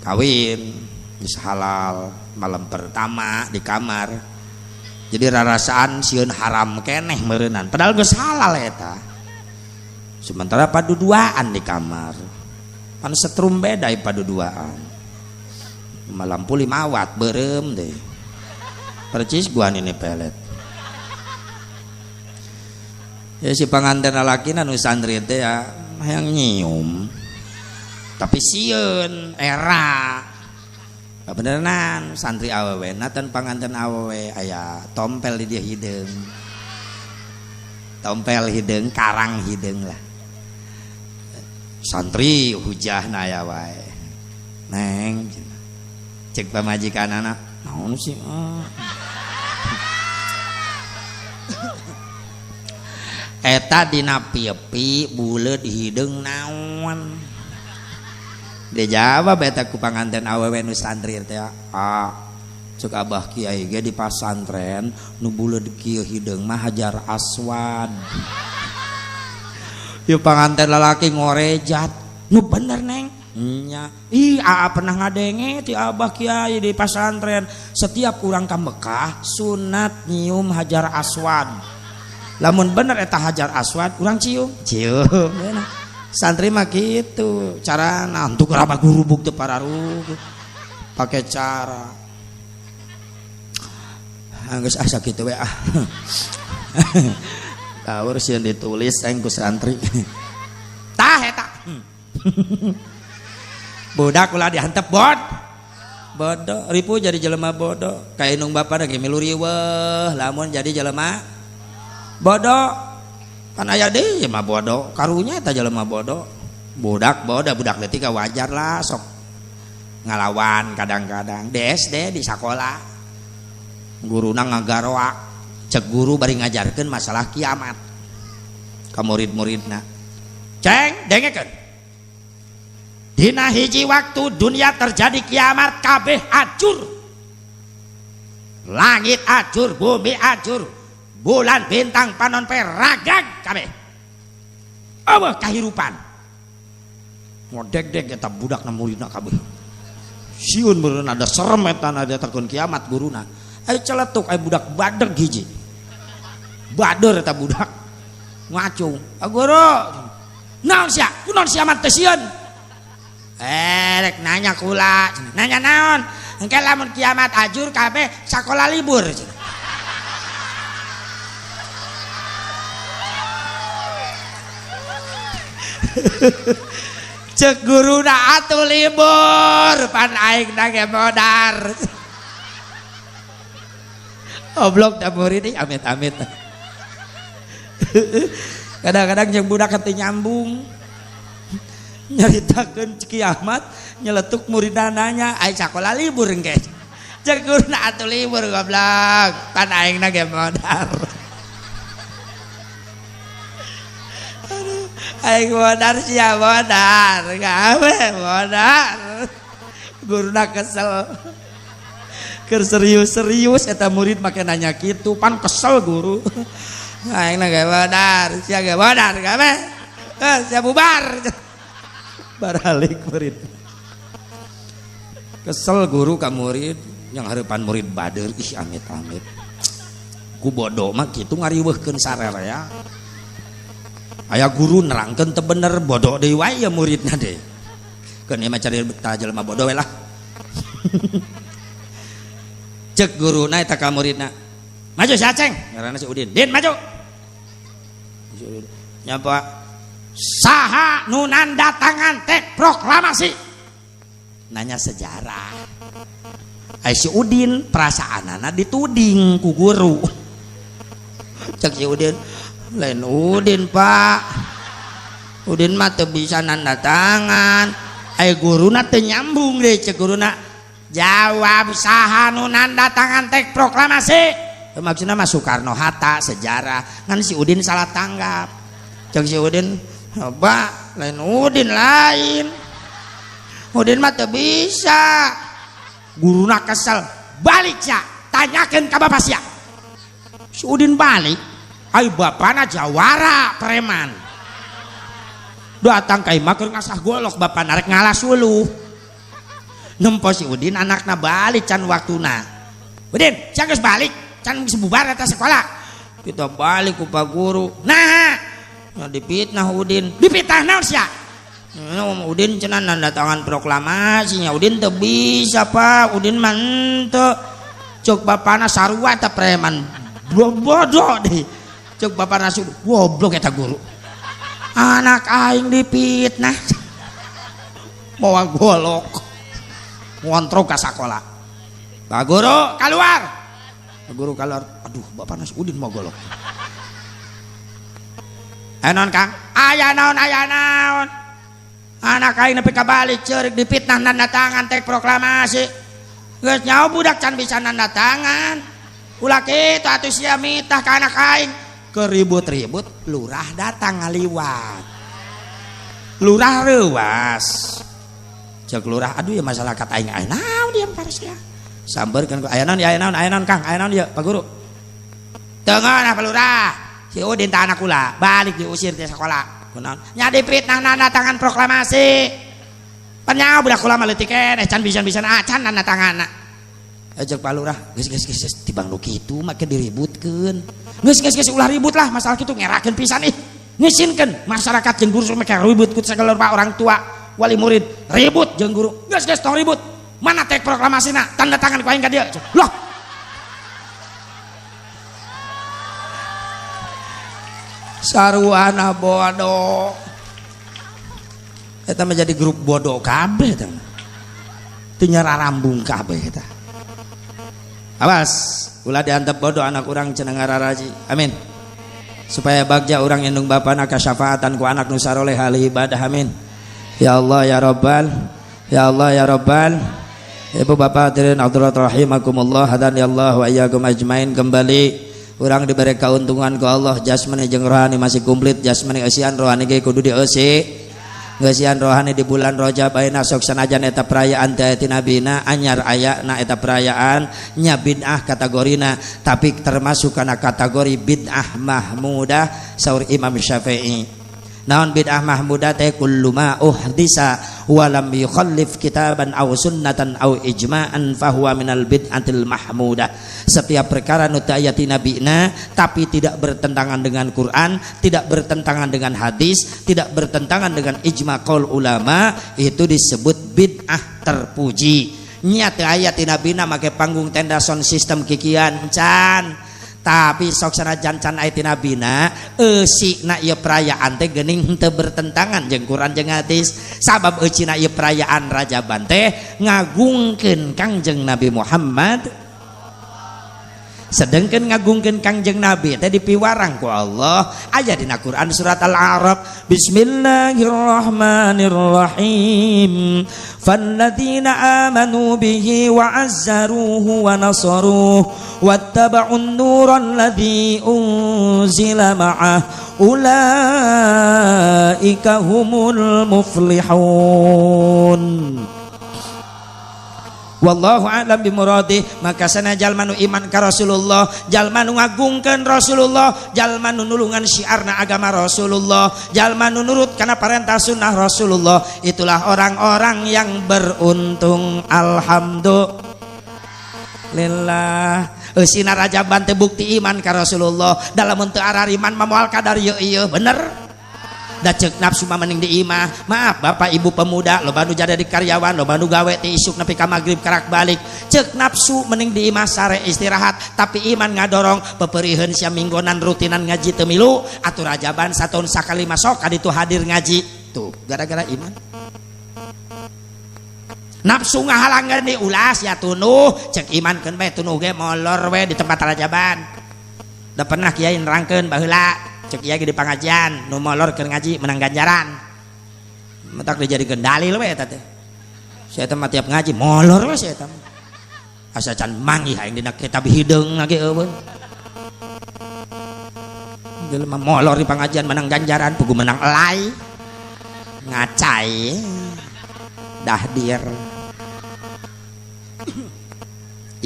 Speaker 1: Kawin geus halal malam pertama di kamar. Jadi rarasaan sieun haram keneh meureunnan. Padahal geus halal eta. Sementara paduduaan di kamar. Pan setrum beda paduduaan. Lampu 5 watt beureum deh. Percis gua ini pelet. Ya si panganten lalaki nu santri teh ya hayang nyium. Tapi sieun era. Beneran santri awewe na tan panganten awewe aya tompel di dia hideung. Tompel hideung, karang hideung lah. Santri hujahna aya wae. Neng cek pamajikanana naon sih eta dina pipi buleud hideung naon. Dijawab eta ku panganten awewe nu santri teh ah cek abah kiai ge di pasantren nu buleud kieu hideung mah hajar aswad.
Speaker 2: Ieu panganten lalaki ngorejat. Nu bener neng. Nya. Ih, aa pernah ngadenge ti abah kiai di pasantren. Setiap urang ka Mekah sunat nyium Hajar Aswad. Lamun bener eta Hajar Aswad, urang cium. Cium. Santri mah kitu carana untuk raba gurubug teu pararug. Pakai cara. Geus asa kitu we ah. Tawur sieun ditulis aing ku santri. Tah eta. Budak ulah dihantep bod. Bodoh, ripu jadi jelema bodoh. Ka indung bapana ge milu riweuh lamun jadi jelema bodoh. Kan aya deui mah bodoh, karunya eta jelema bodoh. Budak bodoh, budak leutik wajar lah sok ngalawan kadang-kadang. Di SD di sakola guruna ngagaroak, cek guru bari ngajarkeun masalah kiamat ka murid-muridna. Ceng, dengekeun. Dina hiji waktu dunia terjadi kiamat kabeh acur. Langit acur, bumi acur, bulan bintang panon poe ragag kabeh. Eueuh kahirupan. Ngodegdeg eta budakna muridna kabeh. Sieun meureun ada serem eta na diatakeun kiamat guruna. Aya celetuk aya budak badeg hiji. Bader eta budak. Ngacung. Ah guru. Naon sia? Kunaon sia mah teu sieun? Rek nanya kula. Nanya naon? Engke lamun kiamat ajur kabeh sakola libur. Cek guruna atuh libur pan aing na ge modar. Oblok da murid ih amit-amit. Kadang-kadang jeung budak teu nyambung. Nyaritakeun kiamat nyeletuk muridna nanya ai sakola libur engke. Cek guruna atuh libur goblok pan aing na ge modar. Aing modar sia modar gawe modar. Guruna kesel. Keur serius-serius eta murid make nanya kitu pan kesel guru. Aing na ge modar sia ge modar gawe. Sia bubar. Baralik murid. Kesel guru ka murid yang harapan murid bader ih amit-amit. Ku bodoh mah kitu ngariweuhkeun sararea. Aya guru nerangkeun teu bener bodoh deui wae ya muridna deui. Keun ieu mah cari betah jelema bodoh we lah. Cek guruna eta ka muridna. Maju si Aceng, ngaranna si Udin. Din maju. Si Udin. Nyapa? Saha nu nandatangan tek proklamasi? Nanya sejarah. Ai si Udin perasaanana dituding ku guru. Cek si Udin, lain Udin Pak. Udin mah teu bisa nandatangan. Ai guruna teu nyambung deui cek guruna. Jawab saha nu nandatangan tek proklamasi? Maksudna mah Soekarno Hatta sejarah. Ngan si Udin salah tanggap. Cek si Udin, Pak, lain Udin lain. Udin mah teu bisa. Guruna kesel, balik sia, tanyakeun ka bapak sia. Si Udin balik, ai bapana jawara preman. Datang ka imah keur ngasah golok bapana rek ngalas uluh. Nempo si Udin anakna balik can waktuna. Udin, sia geus balik, can geus bubar eta sekolah. Kita balik ku Pak Guru. Nah, dipitnah Udin. Dipitnah naon sia? Udin cenah nandatangan proklamasinya. Udin teu bisa, Pak. Udin mah henteu. Cek bapana sarua eta preman. Bodoh deh. Cek bapana suruh goblok eta guru. Anak aing dipitnah. Mawa golok. Ngontrol ka sakola. Pak guru keluar. Pak guru keluar. Aduh, bapana Udin mau golok. Aya naon Kang? Aya naon, aya naon. Anak aing nepi ka balik ceurik dipitnah nandatangan tek proklamasi. Geus nyaho budak can bisa nandatangan. Ulah kitu atuh sia mitah ka anak aing. Keribut-ribut lurah datang ngaliwat. Lurah reuas. Cek lurah, aduh ya masyarakat aing aya naon dia paras ya. Sambarkeun aya naon, aya naon, aya naon Kang, aya naon ieu Pak Guru. Teu ngeunah Pak Lurah. Si Udin tah anak kula, balik diusir ti sekolah. Kunaon? Nya dipitnah nanda tangan proklamasi. Penyaho budak kula mah leutik keneh can bisa-bisa acan nanda tanganna. Ceuk Pak Lurah, geus geus geus tibang nu kitu make diributkeun. Geus geus geus ulah ribut lah masalah kitu ngerakeun pisan ih. Ngisinkeun masyarakat jeung guru make ribut ku sagala rupa orang tua, wali murid ribut jeung guru. Geus geus tong ribut. Mana tek proklamasina? Tanda tangan ku aing ka dieu. Loh. Saruana bodoh. Eta menjadi grup bodoh kabeh eta. Teu nyararambung kabeh eta. Awas, ulah diantep bodoh anak urang cenah ngararaji. Amin. Supaya bagja urang indung bapana kasyafaatan ku anak nu saroleh ahli ibadah. Amin. Ya Allah ya Rabbal, ya Allah ya Rabbal. Ibu bapak hadirin hadirat rahimakumullah, hadani Allah wa iyyakum ajmain. Kembali urang diberi keuntungan ku Allah, jasmani jeung rohani masih komplit, jasmani eusian rohani ge kudu dieusi. Ngeusian rohani di bulan Rajab ayeuna sok sanajan eta perayaan teh ti nabina anyar aya na eta perayaan nya bid'ah kategorina, tapi termasuk kana kategori bid'ah mahmudah saur Imam Syafi'i. Naon bid'ah mahmudah teh kullu ma uhdisa wa lam yukhallif kitaban aw sunnatan aw ijma'an fahuwa minal bid'atil mahmudah. Setiap perkara nu teu aya ti nabina tapi tidak bertentangan dengan Quran, tidak bertentangan dengan hadis, tidak bertentangan dengan ijma qaul ulama, itu disebut bid'ah terpuji. Nya teu aya ti nabina make panggung tenda sound system kikian can. Tapi sok sanajan can aya ti nabina eusina ieu perayaan teh geuning henteu bertentangan jeung Quran jeung hadis. Sabab eucina ieu perayaan Rajaban teh ngagungkeun Kangjeng Nabi Muhammad. Sedengkeun ngagungkeun Kangjeng Nabi teh dipiwarang ku Allah aya dina Quran surat Al-A'raf. Bismillahirrahmanirrahim. Falladzina amanu bihi wa azzaruhu wa nasaruhu wattaba'un nuran ladzi unzila ma'ah ulaika humul muflihun. Wallahu a'lam bimuradih. Maka sana jalma nu iman ka Rasulullah, jalma nu ngagungkeun Rasulullah, jalma nu nulungan syiarna agama Rasulullah, jalma nu nurut kana parentah sunnah Rasulullah, itulah orang-orang yang beruntung. Alhamdulillah. Eusina Rajaban teh bukti iman ka Rasulullah. Dalam teu arariman mah moal kadar ieu ieu bener. Da ceuk nafsu mah mending di imah. Maaf bapak ibu pemuda, loba nu jadi karyawan, loba nu gawe ti isuk nepi ka magrib karak balik. Ceuk nafsu mending di imah sare istirahat, tapi iman ngadorong peperiheun sia minggonan rutinan ngaji teu milu, atuh Rajaban sataun sakali masuk ka ditu hadir ngaji. Tuh, gara-gara iman. Nafsu ngahalangan di ulas ya tunuh, cek iman keun bae tunuh ge molor we di tempat Rajaban. Da pernah kiai nerangkeun baheula. Cek kiai di pengajian nu molor keur ngaji menang ganjaran. Mentak dijadikeun dalil we eta teh. Saya teh mah tiap ngaji molor we saya teh. Asa can manggih aing dina kitab hideung lagi eueuh. Jelema molor di pengajian menang ganjaran, pugu menang elai. Ngacai. Dahdir.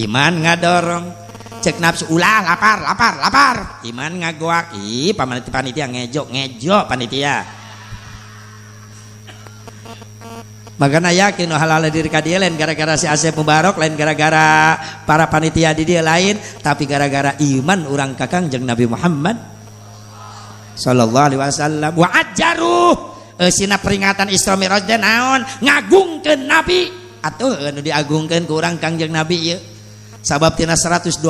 Speaker 2: Iman ngadorong. Cek nafsu ulah lapar lapar lapar, iman ngagoak, ih panitia ngejo ngejo panitia. Makanya yakin halal diri ka dia lain gara-gara si Asep Mubarok, lain gara-gara para panitia di dia lain, tapi gara-gara iman urang ka Kangjeng Nabi Muhammad sallallahu alaihi wasallam. Wa ajaruh eusina peringatan Isra Mi'raj teh naon? Ngagungkeun Nabi. Atuh anu diagungkeun ku urang Kangjeng Nabi ieu. Sabab tina 124.000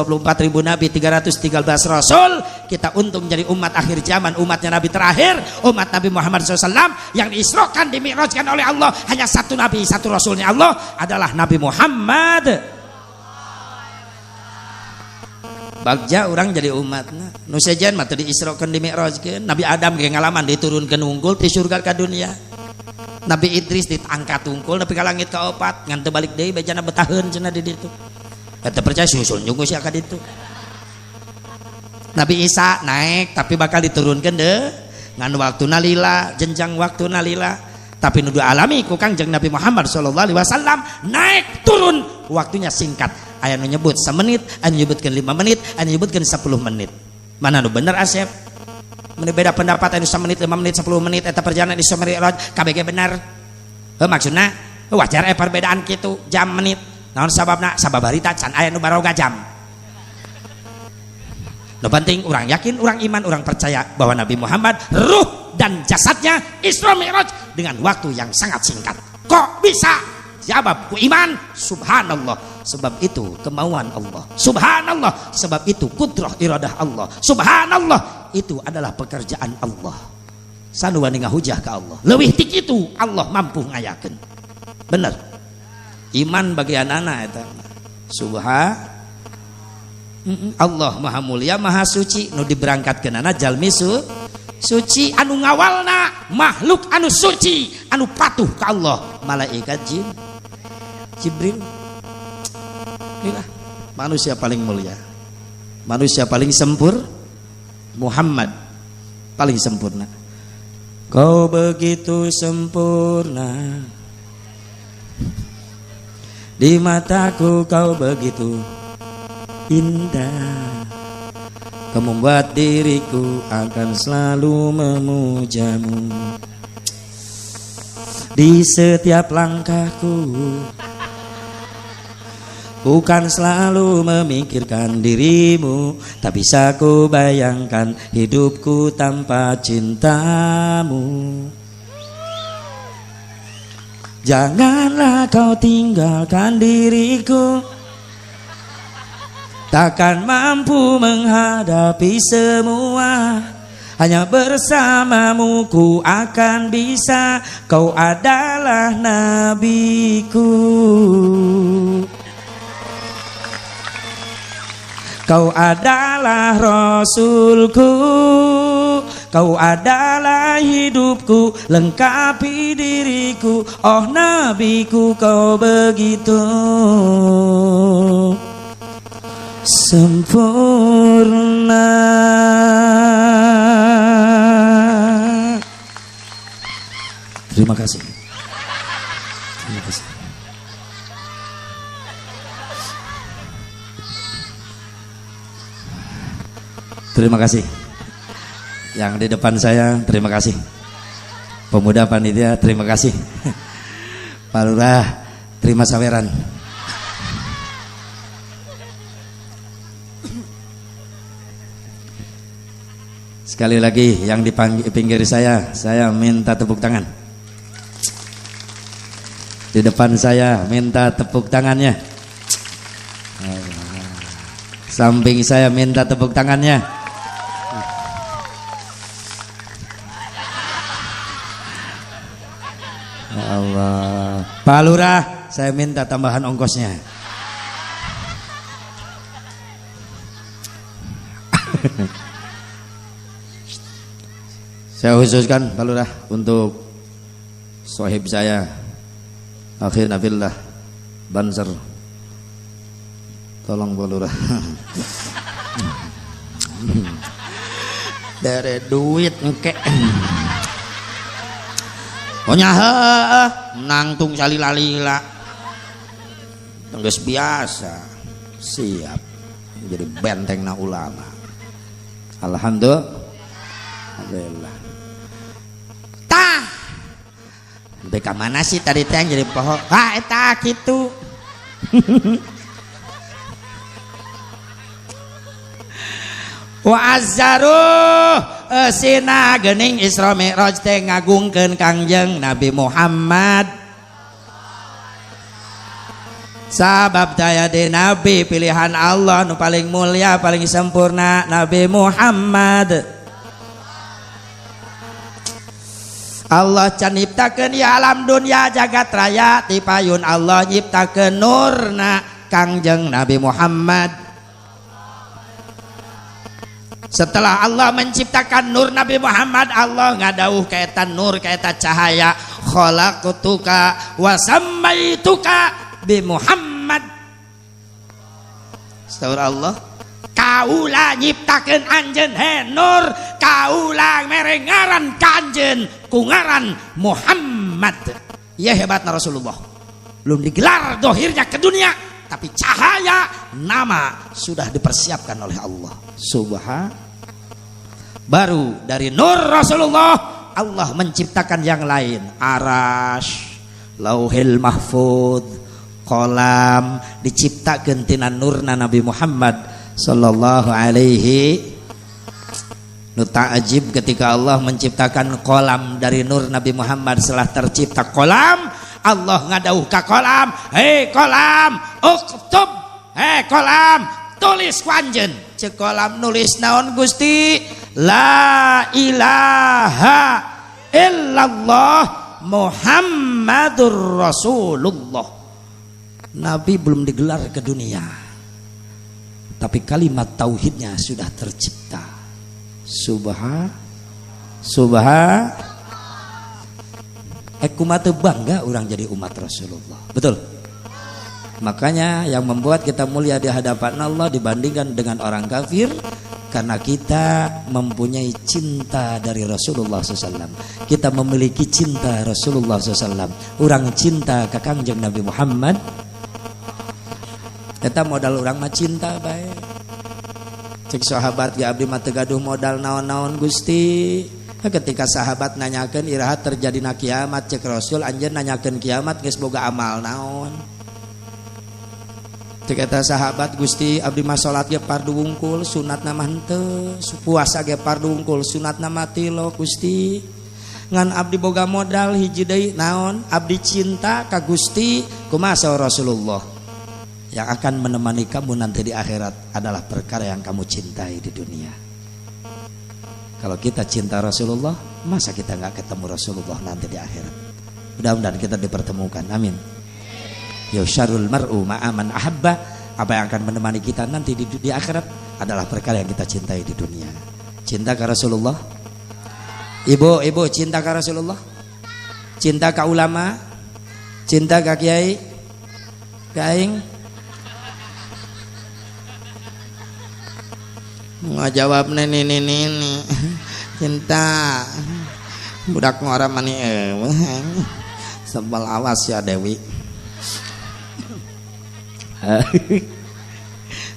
Speaker 2: nabi, 313 rasul, kita untung jadi umat akhir zaman, umatnya nabi terakhir, umat Nabi Muhammad shallallahu alaihi wasallam yang diisrokan, dimi'rajkan oleh Allah. Hanya satu nabi, satu rasulnya Allah adalah Nabi Muhammad. Bagja orang jadi umatna. Nu sejen mah teu diisrokan, dimi'rajkeun. Nabi Adam ge ngalaman diturunkeun unggul ti surga ka dunia. Nabi Idris ditangkat unggul nepi ka langit kaopat, ngan teu balik deui bejana betaheun cenah di ditu. Kata percaya susul nyunggu sih akan itu. Nabi Isa naik tapi bakal diturunkan deh. Ngan waktu nalila, jenjang waktu nalila. Tapi nudu alami ku Kangjeng Nabi Muhammad shallallahu alaihi wasallam naik turun waktunya singkat. Aya nu nyebut semenit, aya nu nyebutkeun 5 menit, aya nu nyebutkeun 10 menit. Mana nu bener Asep? Mun beda pendapat anu 1 menit, 5 menit, 10 menit eta perjalanan Isra Mi'raj KBG bener. Heuh, maksudna wajar perbedaan kitu jam menit. Naon sababna? Sabab harita can aya nu baroga jam. Nu penting urang yakin, urang iman, urang percaya bahwa Nabi Muhammad ruh dan jasadnya Isra Mi'raj dengan waktu yang sangat singkat. Kok bisa? Jawab ku iman, subhanallah. Sebab itu kemauan Allah. Subhanallah, sebab itu kudrah iradah Allah. Subhanallah, itu adalah pekerjaan Allah. Sanu wani ngahujah ka Allah. Leuwih ti kitu Allah mampu ngayakeun. Bener. Iman bagian anak eta. Subhan Allah maha mulia maha suci nu diberangkatkeunana jalmi suci anu ngawalna makhluk anu suci anu patuh ka Allah, malaikat Jibril. Inilah manusia paling mulia, manusia paling Muhammad paling sempurna. Kau begitu sempurna di mataku, kau begitu indah, kau membuat diriku akan selalu memujamu di setiap langkahku. Bukan selalu memikirkan dirimu, tak bisa ku bayangkan hidupku tanpa cintamu. Janganlah kau tinggalkan diriku, takkan mampu menghadapi semua. Hanya bersamamu ku akan bisa. Kau adalah nabiku, kau adalah rasulku, kau adalah hidupku, lengkapi diriku. Oh nabiku, kau begitu sempurna. Terima kasih. Terima kasih. Terima kasih. Yang di depan saya, terima kasih. Pemuda panitia, terima kasih. Pak Lurah, terima saweran. Sekali lagi yang di pinggir saya minta tepuk tangan. Di depan saya minta tepuk tangannya. Samping saya minta tepuk tangannya. Ya Allah. Pak Lurah, saya minta tambahan ongkosnya. Saya khususkan Pak Lurah untuk sohib saya, akhir nabillah Banser. Tolong Pak Lurah. Dari duit engke. Pokoknya heeh nangtung salila-lila. Geus biasa. Siap jadi bentengna ulama. Alhamdulillah. Tah. Beka mana sih tadi teh jadi poho? Ha eta kitu. Wa azzaru sina geuning Isra Mi'raj teh ngagungkeun Kangjeng Nabi Muhammad. Sabab daya di Nabi pilihan Allah nu paling mulia paling sempurna Nabi Muhammad. Allah can nyiptakeun ya alam dunia jagat raya tipayun Allah nyiptakeun nurna Kangjeng Nabi Muhammad. Setelah Allah menciptakan nur Nabi Muhammad, Allah ngadauh kaetan nur kaeta cahaya, khalaqtuka wa sammaituka bi Muhammad. Saur Allah, kaula nyiptakeun anjeun he nur, kaula mere ngaran ka anjeun ku ngaran Muhammad. Ya hebatna Rasulullah. Belum digelar dohirnya ke dunia, tapi cahaya nama sudah dipersiapkan oleh Allah. Subhan. Baru dari nur Rasulullah Allah menciptakan yang lain, arash, lauhil mahfud, kolam diciptakan tina nurna Nabi Muhammad sallallahu alaihi. Nu ta'ajib ketika Allah menciptakan kolam dari nur Nabi Muhammad. Setelah tercipta kolam, Allah ngadauh ka kolam, "Hei kolam, uktub, hei kolam, tulis ku anjeun." Cek kolam, "Nulis naon, Gusti?" "La ilaha illallah Muhammadur Rasulullah." Nabi belum digelar ke dunia, tapi kalimat tauhidnya sudah tercipta. Subhan, subhan. Kumaha teu bangga orang jadi umat Rasulullah. Betul. Makanya yang membuat kita mulia di hadapan Allah dibandingkan dengan orang kafir karena kita mempunyai cinta dari Rasulullah SAW. Kita memiliki cinta Rasulullah SAW. Orang cinta ke Kangjeng Nabi Muhammad. Kita modal orang mah cinta baik. Cek sahabat ge, "Abdi mah teu gaduh modal naon-naon, Gusti." Nah, ketika sahabat nanyakeun iraha terjadina kiamat, cek Rasul, "Anjeun nanyakeun kiamat geus boga amal naon?" Cek eta sahabat, "Gusti, abdi mah salat ge fardu wungkul, sunatna mah henteu, puasa ge fardu wungkul, sunatna mah tilo, Gusti. Ngan abdi boga modal hiji deui." "Naon?" "Abdi cinta ka Gusti." "Kumaha saur Rasulullah?" "Yang akan menemani kamu nanti di akhirat adalah perkara yang kamu cintai di dunia." Kalau kita cinta Rasulullah, masa kita nggak ketemu Rasulullah nanti di akhirat? Mudah-mudahan kita dipertemukan. Amin. Yuhsyarul mar'u ma'a man ahabba. Apa yang akan menemani kita nanti di akhirat adalah perkara yang kita cintai di dunia. Cinta ke Rasulullah? Ibu, ibu cinta ke Rasulullah? Cinta ke ulama? Cinta ke kiai? Ka aing? Nggak jawab nini nini nini. Cinta. Budak ngora mani eueuh. Sebel, awas ya Dewi.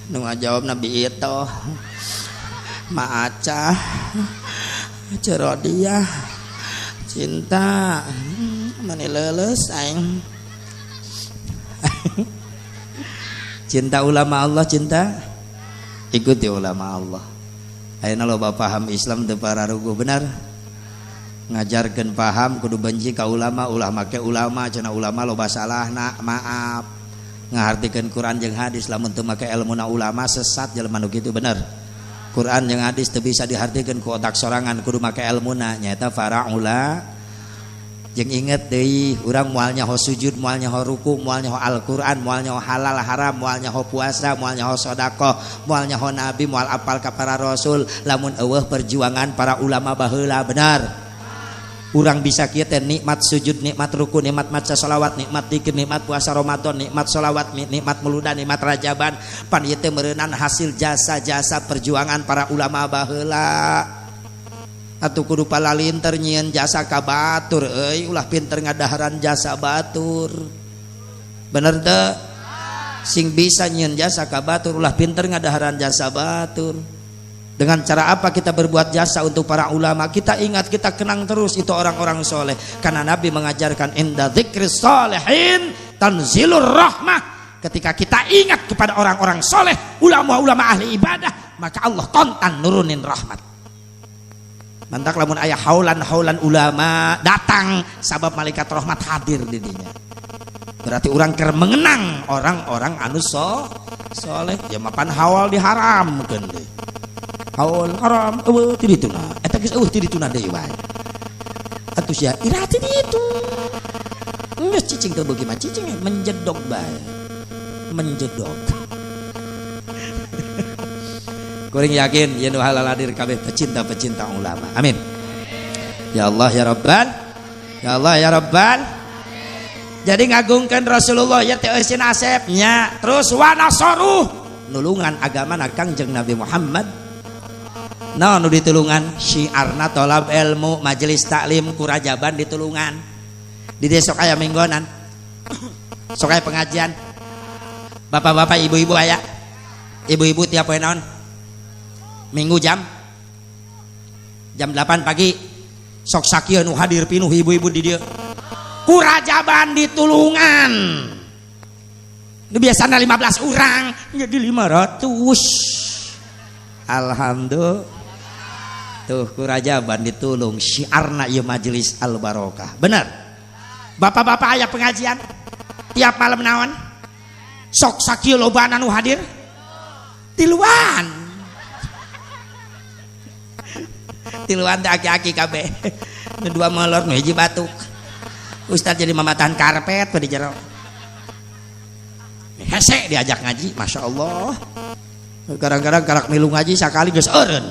Speaker 2: Nu ngajawab Nabi itu Maaca Cerodiah cinta mani leuleus aing. Cinta ulama Allah, cinta, ikuti ulama Allah. Ayeuna loba paham Islam teu pararuguh, benar. Ngajarkeun paham kudu benci ka ulama, ulah make ulama cenah, ulama loba salahna. Maaf, ngahartikeun Quran jeung hadis lamun teu make ilmuna ulama sesat jelema nu kitu, bener. Quran jeung hadis teu bisa dihartikeun ku otak sorangan, kudu make ilmuna nyaeta para ula. Jeung inget deui, urang moal nyaho sujud, moal nyaho ruku, moal nyaho Al-Qur'an, moal nyaho halal haram, moal nyaho puasa, moal nyaho sedekah, moal nyaho nabi, moal apal ka para rasul lamun eueuh perjuangan para ulama baheula, benar. Urang bisa kieu teh nikmat sujud, nikmat ruku, nikmat maca sholawat, nikmat dzikir, nikmat puasa Ramadan, nikmat sholawat, nikmat muludan, nikmat rajaban. Pan ieu teh meureunan hasil jasa-jasa perjuangan para ulama baheula. Atuh kudu palalinter nyieun jasa ka batur euy, ulah pinter ngadaharan jasa batur. Bener teu? Sing bisa nyieun jasa ka batur, ulah pinter ngadaharan jasa batur. Dengan cara apa kita berbuat jasa untuk para ulama? Kita ingat, kita kenang terus itu orang-orang soleh. Karena Nabi mengajarkan inda dzikri solehin tanzilur rahmah. Ketika kita ingat kepada orang-orang soleh, ulama-ulama ahli ibadah, maka Allah kontan nurunin rahmat. Mantak lamun aya haulan-haulan ulama datang, sabab malaikat rahmat hadir di dinya. Berarti orang keur mengenang orang-orang anu soleh, ya mapan haul diharamkeun deui. Haul haram eueuh ti dituna. Eta geus eueuh ti dituna deui wae. Atuh sia iraha ti ditu. Geus cicing teu beuki mah cicing menjedog bae. Menjedog. Kuring yakin yen nu halal hadir kabeh pecinta-pecinta ulama. Amin. Ya Allah ya Rabbal. Ya Allah ya Rabbal. Jadi ngagungkan Rasulullah ya teh eusin asepnya. Terus wa nasaruh, nulungan agama na Kangjeng Nabi Muhammad. Nah, nu ditulungan syiarna tolab ilmu, majelis taklim kurajaban ditulungan. Di desa sok aya minggonan. Sok aya pengajian. Bapak-bapak, ibu-ibu aya. Ibu-ibu tiap poe naon? Minggu jam Jam 8 pagi sok sakieu nu hadir pinuh ibu-ibu di dieu. Ku Rajaban ditulungan. Nu biasana 15 orang jadi 500. Alhamdulillah. Tuh ku Rajaban ditulung syiarna ieu majelis Al Barokah. Bener. Bapak-bapak aya pengajian tiap malam naon? Sok sakieu lobana nu hadir? Tiluan. Tiluan teh aki-aki kabeh. Nu dua molor nu hiji batuk. Ustaz jadi mamatahan karpet di jero. Hese diajak ngaji, Masya Allah. Kadang-kadang karak milu ngaji sakali geus eureun.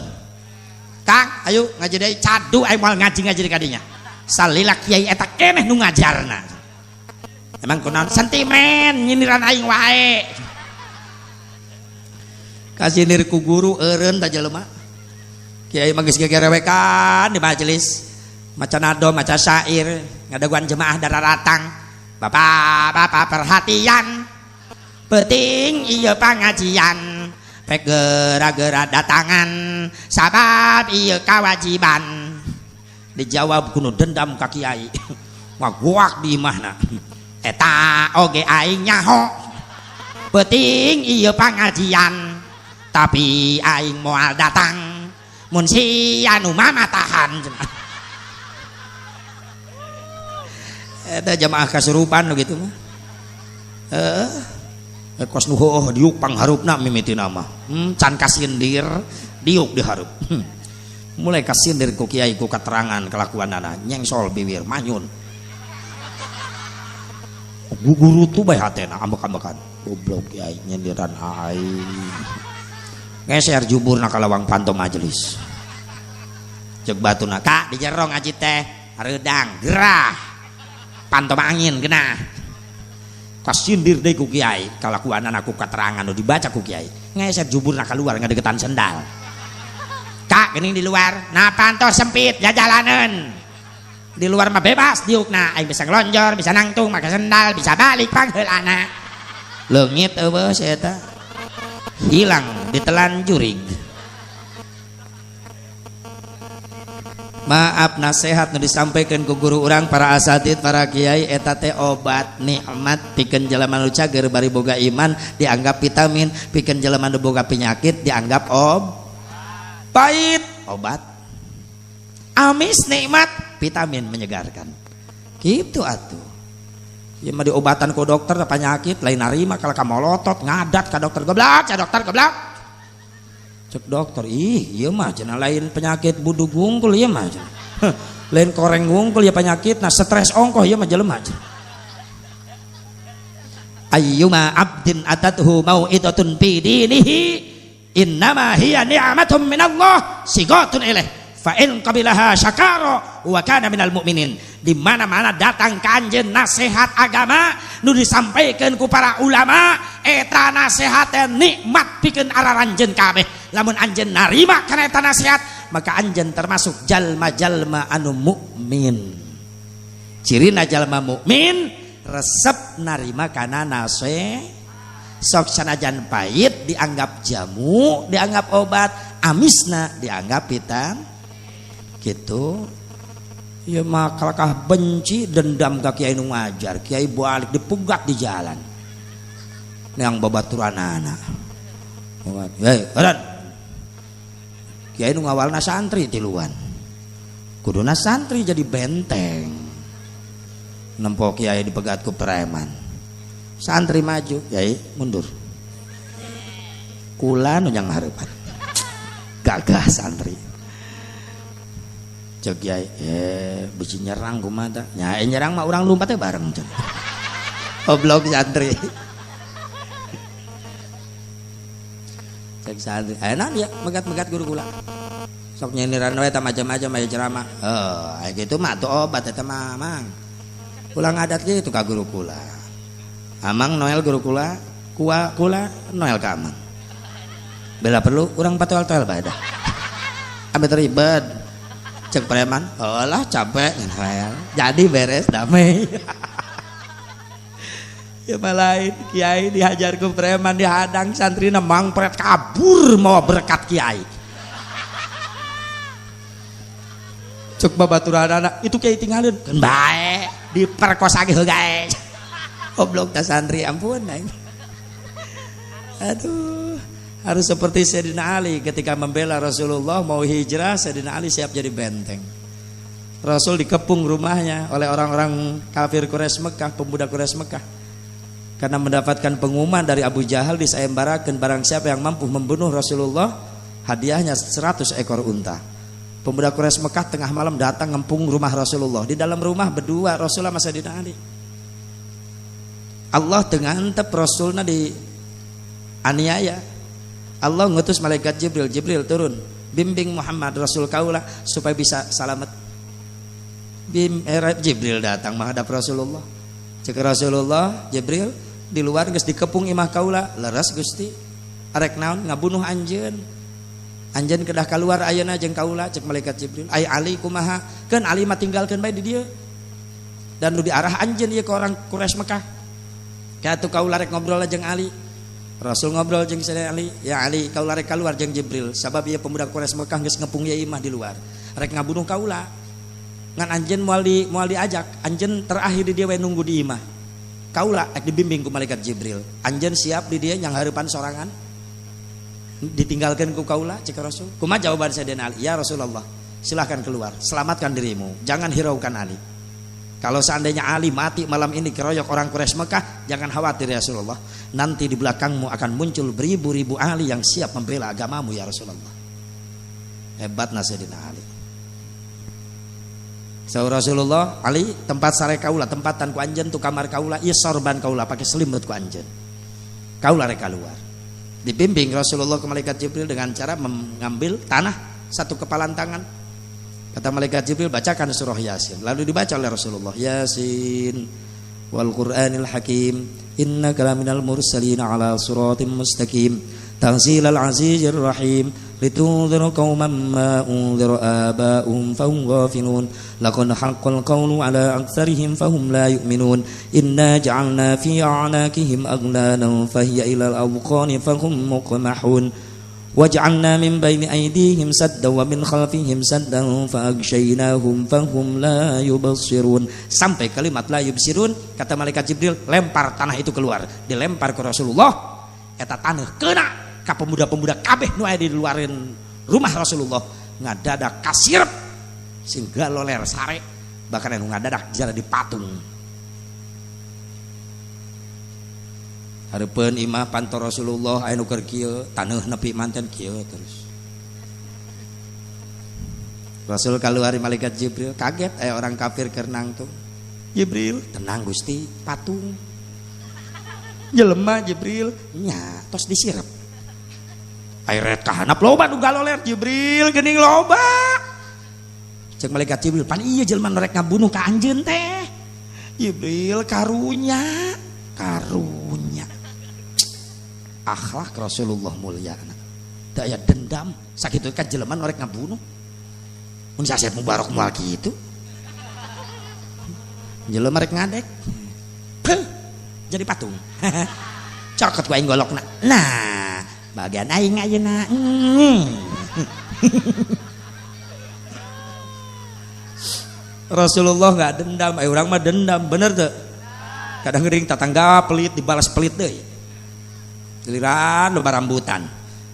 Speaker 2: Kang, ayo ngaji deui cadu aing moal ngaji-ngaji di kadinya. Salila kiai eta keneh nu ngajarna. Emang kunaon sentimen nyindiran aing wae. Kasindir ku guru eureun ta jelema. Kiai mah geus gegerewekan di majelis. Maca nado, maca syair, ngadaguan jemaah dararatang. Bapak-bapak perhatian. Penting ieu pangajian. Pek gera-gera datangan sabab ieu kawajiban. Dijawab kuno dendam ka kiai. Ngaguak di imahna. Eta oge aing nyaho. Penting ieu pangajian. Tapi aing moal datang. Mun si anu mamatahan. Eta jamaah kasurupan gitu mah. Heeh. Kos nu heueuh diuk pangharupna mimitina mah. Can kasindir diuk diharup. Mulai kasindir ku kiai ku katerangan kelakuanana nyengsol biwir manyun. Guru tuh bae hatena ambek-ambekan. Goblok kiai nyindiran aing. Ngeser juburna ka lawang panto majelis. Ceuk batuna, "Kak, di jero ngaji teh hareudang, gerah." Panto angin genah. Kasindir deui ku kiai, kalakuanana ku katerangan nu dibaca ku kiai. Ngeser juburna keluar ngadegetan sendal. Kak, geuning di luar. Nah, panto sempit jajalaneun. Di luar mah bebas diukna, aing bisa ngelonjor, bisa nangtung make sendal, bisa balik pangheulana. Leungit eueuh si eta. Hilang ditelan jurig. Maaf nasihat nu disampaikan ku guru urang para asatid para kiai eta teh obat nikmat pikeun jelema nu cager bari boga iman dianggap vitamin, pikeun jelema nu boga penyakit dianggap pahit obat. Amis nikmat vitamin menyegarkan. Gitu atuh. Ieu mah diobatan ku dokter penyakit lain narima kalau ka molotot ngadat ka dokter goblok, ca dokter goblok. Cek dokter, ih ieu mah cenah lain penyakit budug wungkul ieu mah cenah. Lain koreng wungkul ya penyakit, nah stres ongkoh ieu mah jelema cenah. Ayyuma abdin atathu mau'idatun fi dinihi innama hiya ni'matun minallah sigatun ilaih fa in qabilaha syakara wa kana minal mu'minin. Di mana-mana datang ka anjeun nasihat agama nu disampaikan ku para ulama eta nasihat teh nikmat pikeun araranjeun kabeh. Lamun anjeun narima kana eta nasihat maka anjeun termasuk jalma-jalma anu mukmin. Cirina jalma mukmin resep narima kana nasihat. Sok sanajan pahit dianggap jamu, dianggap obat, amisna dianggap hitam. Gitu. Ya mah kalakah benci dendam ka kiai nu ngajar, kiai balik dipegat di jalan. Neang babaturanana. Hei, eureun. Kiai nu ngawalna santri tiluan. Kuduna santri jadi benteng. Nempo kiai dipegat ku preman. Santri maju, kiai mundur. Kula nu nyang hareupan. Gagah santri. Cek kiai, bisi nyerang kumaha tah? Nya nyerang mah urang lumpat teh bareng cek. Goblok santri. Cek santri, ayeuna dia megat-megat guru kula. Sok nyindiran we tah macam-macam aya ceramah. Heuh, aya kitu mah atuh obat eta mah, Mang. Ulang adat kitu ka guru kula. Amang Noel guru kula, kula Noel ka Amang. Bela perlu urang patoel-toel bae dah. Ambe ribet. Cek preman, olah capek, jadi beres damai. Ya malain kiai dihajar ku preman dihadang santri mangpret kabur mau berkat kiai. Cek babaturanana itu kiai tinggalin keun bae diperkosa ge gae.
Speaker 1: Goblok ta santri ampun aing. Aduh, harus seperti Sayyidina Ali ketika membela Rasulullah mau hijrah, Sayyidina Ali siap jadi benteng. Rasul dikepung rumahnya oleh orang-orang kafir Quraisy Mekah, pemuda Quraisy Mekah. Karena mendapatkan pengumuman dari Abu Jahal disayembarakan barang siapa yang mampu membunuh Rasulullah, hadiahnya 100 ekor unta. Pemuda Quraisy Mekah tengah malam datang ngempung rumah Rasulullah. Di dalam rumah berdua Rasulullah sama Sayyidina Ali. Allah tengah antep Rasulna di aniaya. Allah ngutus malaikat Jibril, Jibril turun, bimbing Muhammad Rasul kaula supaya bisa selamat. Jibril datang menghadap Rasulullah. Cek Rasulullah, Jibril di luar geus dikepung imah kaula, leres Gusti. Arek naon ngabunuh anjeun. Anjeun kedah kaluar ayeuna jeung kaula, cek malaikat Jibril. Ai Ali kumaha? Keun Ali mah tinggalkeun bae di dieu. Dan nu diarah anjeun ieu ke orang Quraisy Mekah. Ka atuh kaula rek ngobrol jeung Ali. Rasul ngobrol jeung Sayyidina Ali, ya Ali kaula rek kaluar jeung Jibril sabab ieu pemuda Quraisy Mekah geus ngepung ieu imah di luar. Rek ngabunuh kaula. Ngan anjeun moal diajak, anjeun terakhir di dieu we nunggu di imah. Kaula rek dibimbing ku malaikat Jibril. Anjeun siap di dieu nyang hareupan sorangan. Ditinggalkeun ku kaula cek Rasul. Kumaha jawaban Sayyidina Ali? Ya Rasulullah, silahkan keluar, selamatkan dirimu, jangan hiraukan Ali. Kalau seandainya Ali mati malam ini keroyok orang Quraisy Mekah, jangan khawatir ya Rasulullah. Nanti di belakangmu akan muncul beribu-ribu Ali yang siap membela agamamu ya Rasulullah. Hebatna Sayyidina Ali. Saur Rasulullah, Ali tempat sare kaula, tempatan ku anjeun tu kamar kaula, ieu sorban kaula pakai selimut ku anjeun. Kaula rek keluar. Dibimbing Rasulullah ke malaikat Jibril dengan cara mengambil tanah satu kepalan tangan. Kata malaikat Jibril, bacakan surah Yasin. Lalu dibaca oleh Rasulullah, Yasin wal Qur'anil Hakim, innaka laminal mursalin ala siratim mustaqim, tanzilal azizir rahim, litunzira qauman ma unzira aba'uhum fahum ghafilun, laqad haqqal qawlu ala aktsarihim fahum la yu'minun, inna ja'alna fi a'naqihim aghlalan fahiya ilal adqani fahum muqmahun, waj'alna min baini aydihim saddan wa min khalfihim saddan fa'aghshaynahum fahum la yubsirun. Sampai kalimat la yubsirun, kata malaikat Jibril, lempar tanah itu keluar. Dilempar ke Rasulullah, eta tanah kena ka pemuda-pemuda kabeh nu aya di luarin rumah Rasulullah, ngadadak kasirep sehingga loler sare, bahkan anu ngadadak jara dipatung. Hareupeun imah panto Rasulullah aya nu keur kieu, taneuh nepi manten kieu terus. Rasul kaluar malaikat Jibril kaget aya orang kafir keur nangtung. Jibril, tenang Gusti, patung. Jelema Jibril, nya tos disirep. Aya ret kahanap loba nu galoler Jibril geuning loba. Cek malaikat Jibril, pan ieu jelema nu rek ngabunuh ka anjeun teh. Jibril karunya, karunya. Akhlak Rasulullah mulia anak. Daya dendam sakitu kan jelema nu rek ngabunuh. Mun Asep Mubarok moal kitu. Jelema rek ngadek. Peuh, jadi patung. Cokot ku aing golokna. Nah, bagian aing ayeuna. Rasulullah enggak dendam, urang mah dendam, bener teu? Kadang geuring tatangga pelit dibalas pelit deui. Giliran loba rambutan.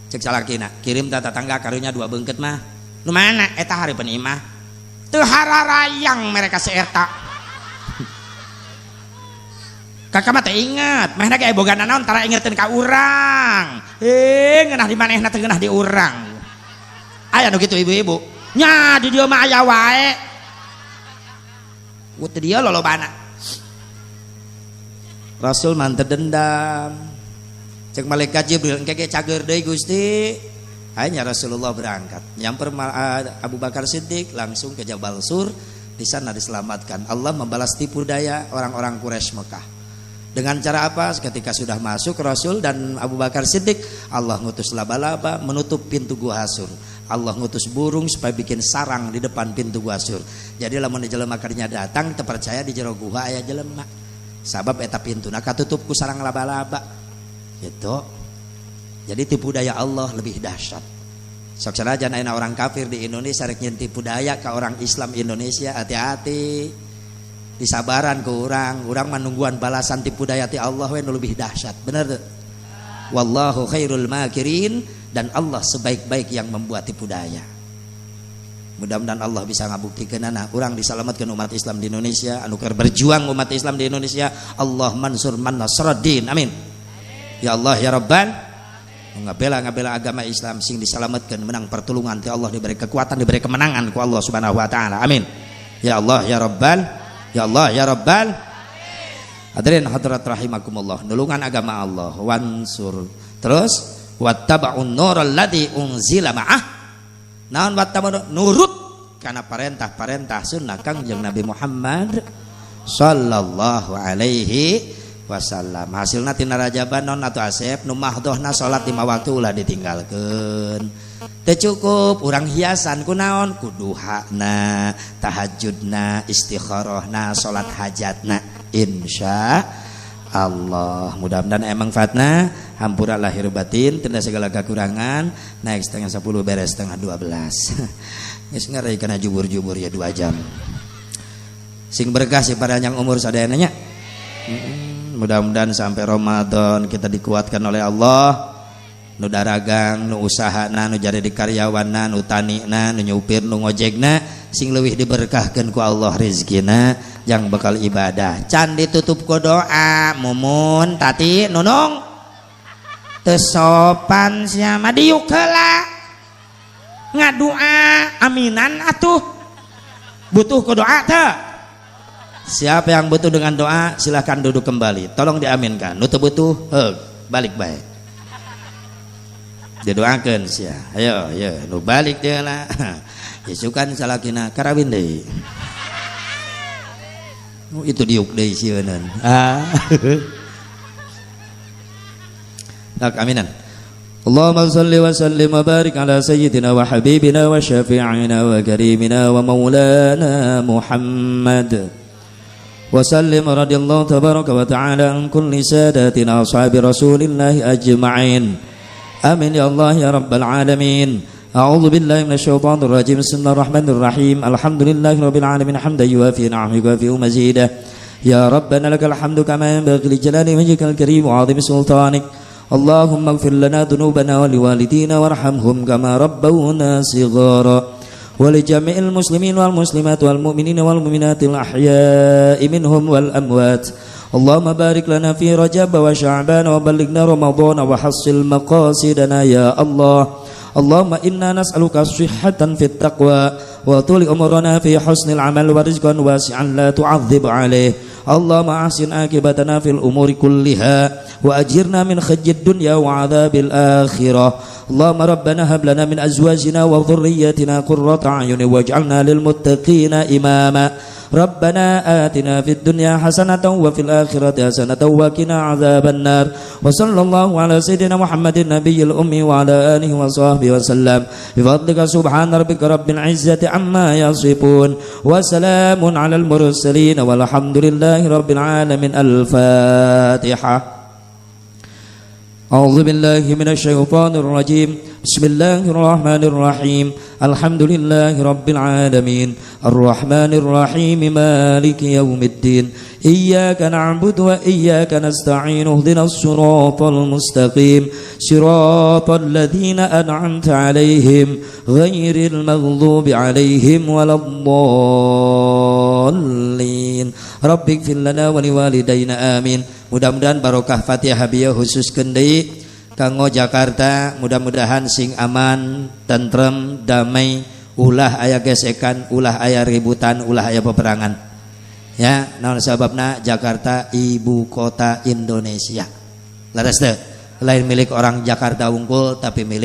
Speaker 1: Cek salakina, kirim ta tatangga karunya 2 beungkeut mah. Nu mana eta hareupeun imah? Teu hararayang mereka si eta. Kakak mah teh inget, manehna ge boga nanaon tara ingeteun ka urang. Ngeunah di manehna teh ngeunah di urang. Aya nu kitu ibu-ibu. Nya di dieu mah aya wae. Teu dieu lolobana. Rasul mah teu dendam. Cek malaikat Jibril engke ge cager deui Gusti. Akhirnya Rasulullah berangkat. Nyamper Abu Bakar Siddiq langsung ke Jabal Sur. Di sana diselamatkan. Allah membalas tipu daya orang-orang Quraisy Mekah. Dengan cara apa? Ketika sudah masuk Rasul dan Abu Bakar Siddiq, Allah ngutus laba-laba menutup pintu Gua Sur. Allah ngutus burung supaya bikin sarang di depan pintu Gua Sur. Jadi lamun jelema kadinya datang terpercaya di jero gua aya jelema. Sabab eta pintuna katutup ku sarang laba-laba. Gitu. Jadi tipu daya Allah lebih dahsyat.
Speaker 2: Sok sanajan ayeuna orang kafir di Indonesia rek nyieun tipu daya ka orang Islam Indonesia, hati-hati. Disabaran ku urang, urang manungguan balasan tipu daya ti Allah we nu lebih dahsyat. Bener tuh? Wallahu khairul makirin, dan Allah sebaik-baik yang membuat tipu daya. Mudah-mudahan Allah bisa ngabuktikeunana urang disalamatkeun umat Islam di Indonesia, anu keur berjuang umat Islam di Indonesia. Allah mansur man nasraddin. Amin. Ya Allah ya Rabbal, ngabela agama Islam sing disalamatkeun, menang pertolongan ti Allah, diberi kekuatan, diberi kemenangan ku Allah Subhanahu wa taala. Amin. Ya Allah ya Rabbal, ya Allah ya Rabbal. Hadirin hadirat rahimakumullah, nulungan agama Allah, wansur. Terus wattaba'un nural ladzi unzila ma'ah. Naon wattaba'un? Nurut kana perintah-perintah sunnah Kangjeng Nabi Muhammad sallallahu alaihi wasallam. Hasilna tina rajaban non atau asep nu mahdohna salat 5 waktu ulah ditinggalkeun. Teu cukup urang hiasan ku naon? Ku duhana, tahajudna, istikharahna, salat hajatna. Insya Allah mudah-mudahan emang fatna, hampura lahir batin tanda segala kekurangan. Naik 9.30 beres 11.30, geus ngeri kana jubur-jubur ya 2 jam. Sing berkah sih pada yang umur sadayana nya. Mudah-mudahan sampai Ramadan kita dikuatkan oleh Allah. Nu daragang, nu usahana, nu jadi di karyawanna, nu tanina, nu nyupir, nu ngojekna, sing leuwih diberkahkeun ku Allah rezekina yang bakal ibadah. Can ditutup ku doa, Mumun, Tati, Nunung. Teu sopan sia mah, diuk heula. Ngadua aminan atuh. Butuh ku doa teu? Siapa yang butuh dengan doa silahkan duduk kembali. Tolong diaminkan. Nu teu butuh, heug, balik bae. Didoakeun sia. Ayo, ayo, nu balik dia lah. Isukan salakina karawin deui. Oh, itu diuk deui sieuneun. Ah. Tak aminan.
Speaker 1: Allahumma salli wa sallim wa barik ala sayyidina wa habibina wa syafi'ina wa karimina wa maulana Muhammad. Wa sallim radhiyallahu tabaraka wa ta'ala an kulli sadatina ashabi rasulillahi ajma'in. Amin ya Allah ya rabbal alamin. أعوذ بالله من الشيطان الرجيم. بسم الله الرحمن الرحيم. الحمد لله رب العالمين حمدا يوافي نعمه ويكافئ مزيده. يا ربنا لك الحمد كما ينبغي لجلال وجهك الكريم وعظيم سلطانك. اللهم اغفر لنا ذنوبنا ولوالدينا وارحمهم كما ربونا صغارا، ولجميع المسلمين والمسلمات والمؤمنين والمؤمنات الأحياء منهم والأموات. اللهم بارك لنا في رجب وشعبان وبلغنا رمضان وحصل مقاصدنا يا الله. اللهم إنا نسألك صحة في التقوى وطول عمرنا في حسن العمل ورزقا واسعا لا تعذب عليه. اللهم أحسن عاقبتنا في الأمور كلها وأجرنا من خزي الدنيا وعذاب الآخرة. اللهم ربنا هب لنا من أزواجنا وذرياتنا قرة أعين واجعلنا للمتقين إماما. ربنا آتنا في الدنيا حسنة وفي الآخرة حسنة وقنا عذاب النار. وصلى الله على سيدنا محمد النبي الأمي وعلى آله وصحبه وسلم. بفضلك سبحان ربك رب العزة عما يصفون وسلام على المرسلين والحمد لله رب العالمين. الفاتحة. أعوذ بالله من الشيطان الرجيم. بسم الله الرحمن الرحيم. الحمد لله رب العالمين الرحمن الرحيم مالك يوم الدين. إياك نعبد وإياك نستعين. اهدنا الصراط المستقيم صراط الذين أنعمت عليهم غير المغضوب عليهم ولا الضالين. رب اغفر لنا ولوالدينا آمين.
Speaker 2: Mudah-mudahan barokah Fatihah bieu khususkeun deui kanggo Jakarta, mudah-mudahan sing aman, tentrem, damai, ulah aya gesekan, ulah aya ributan, ulah aya peperangan. Ya, naon sababna? Jakarta ibu kota Indonesia. Leres teu? Lain milik orang Jakarta wungkul, tapi milik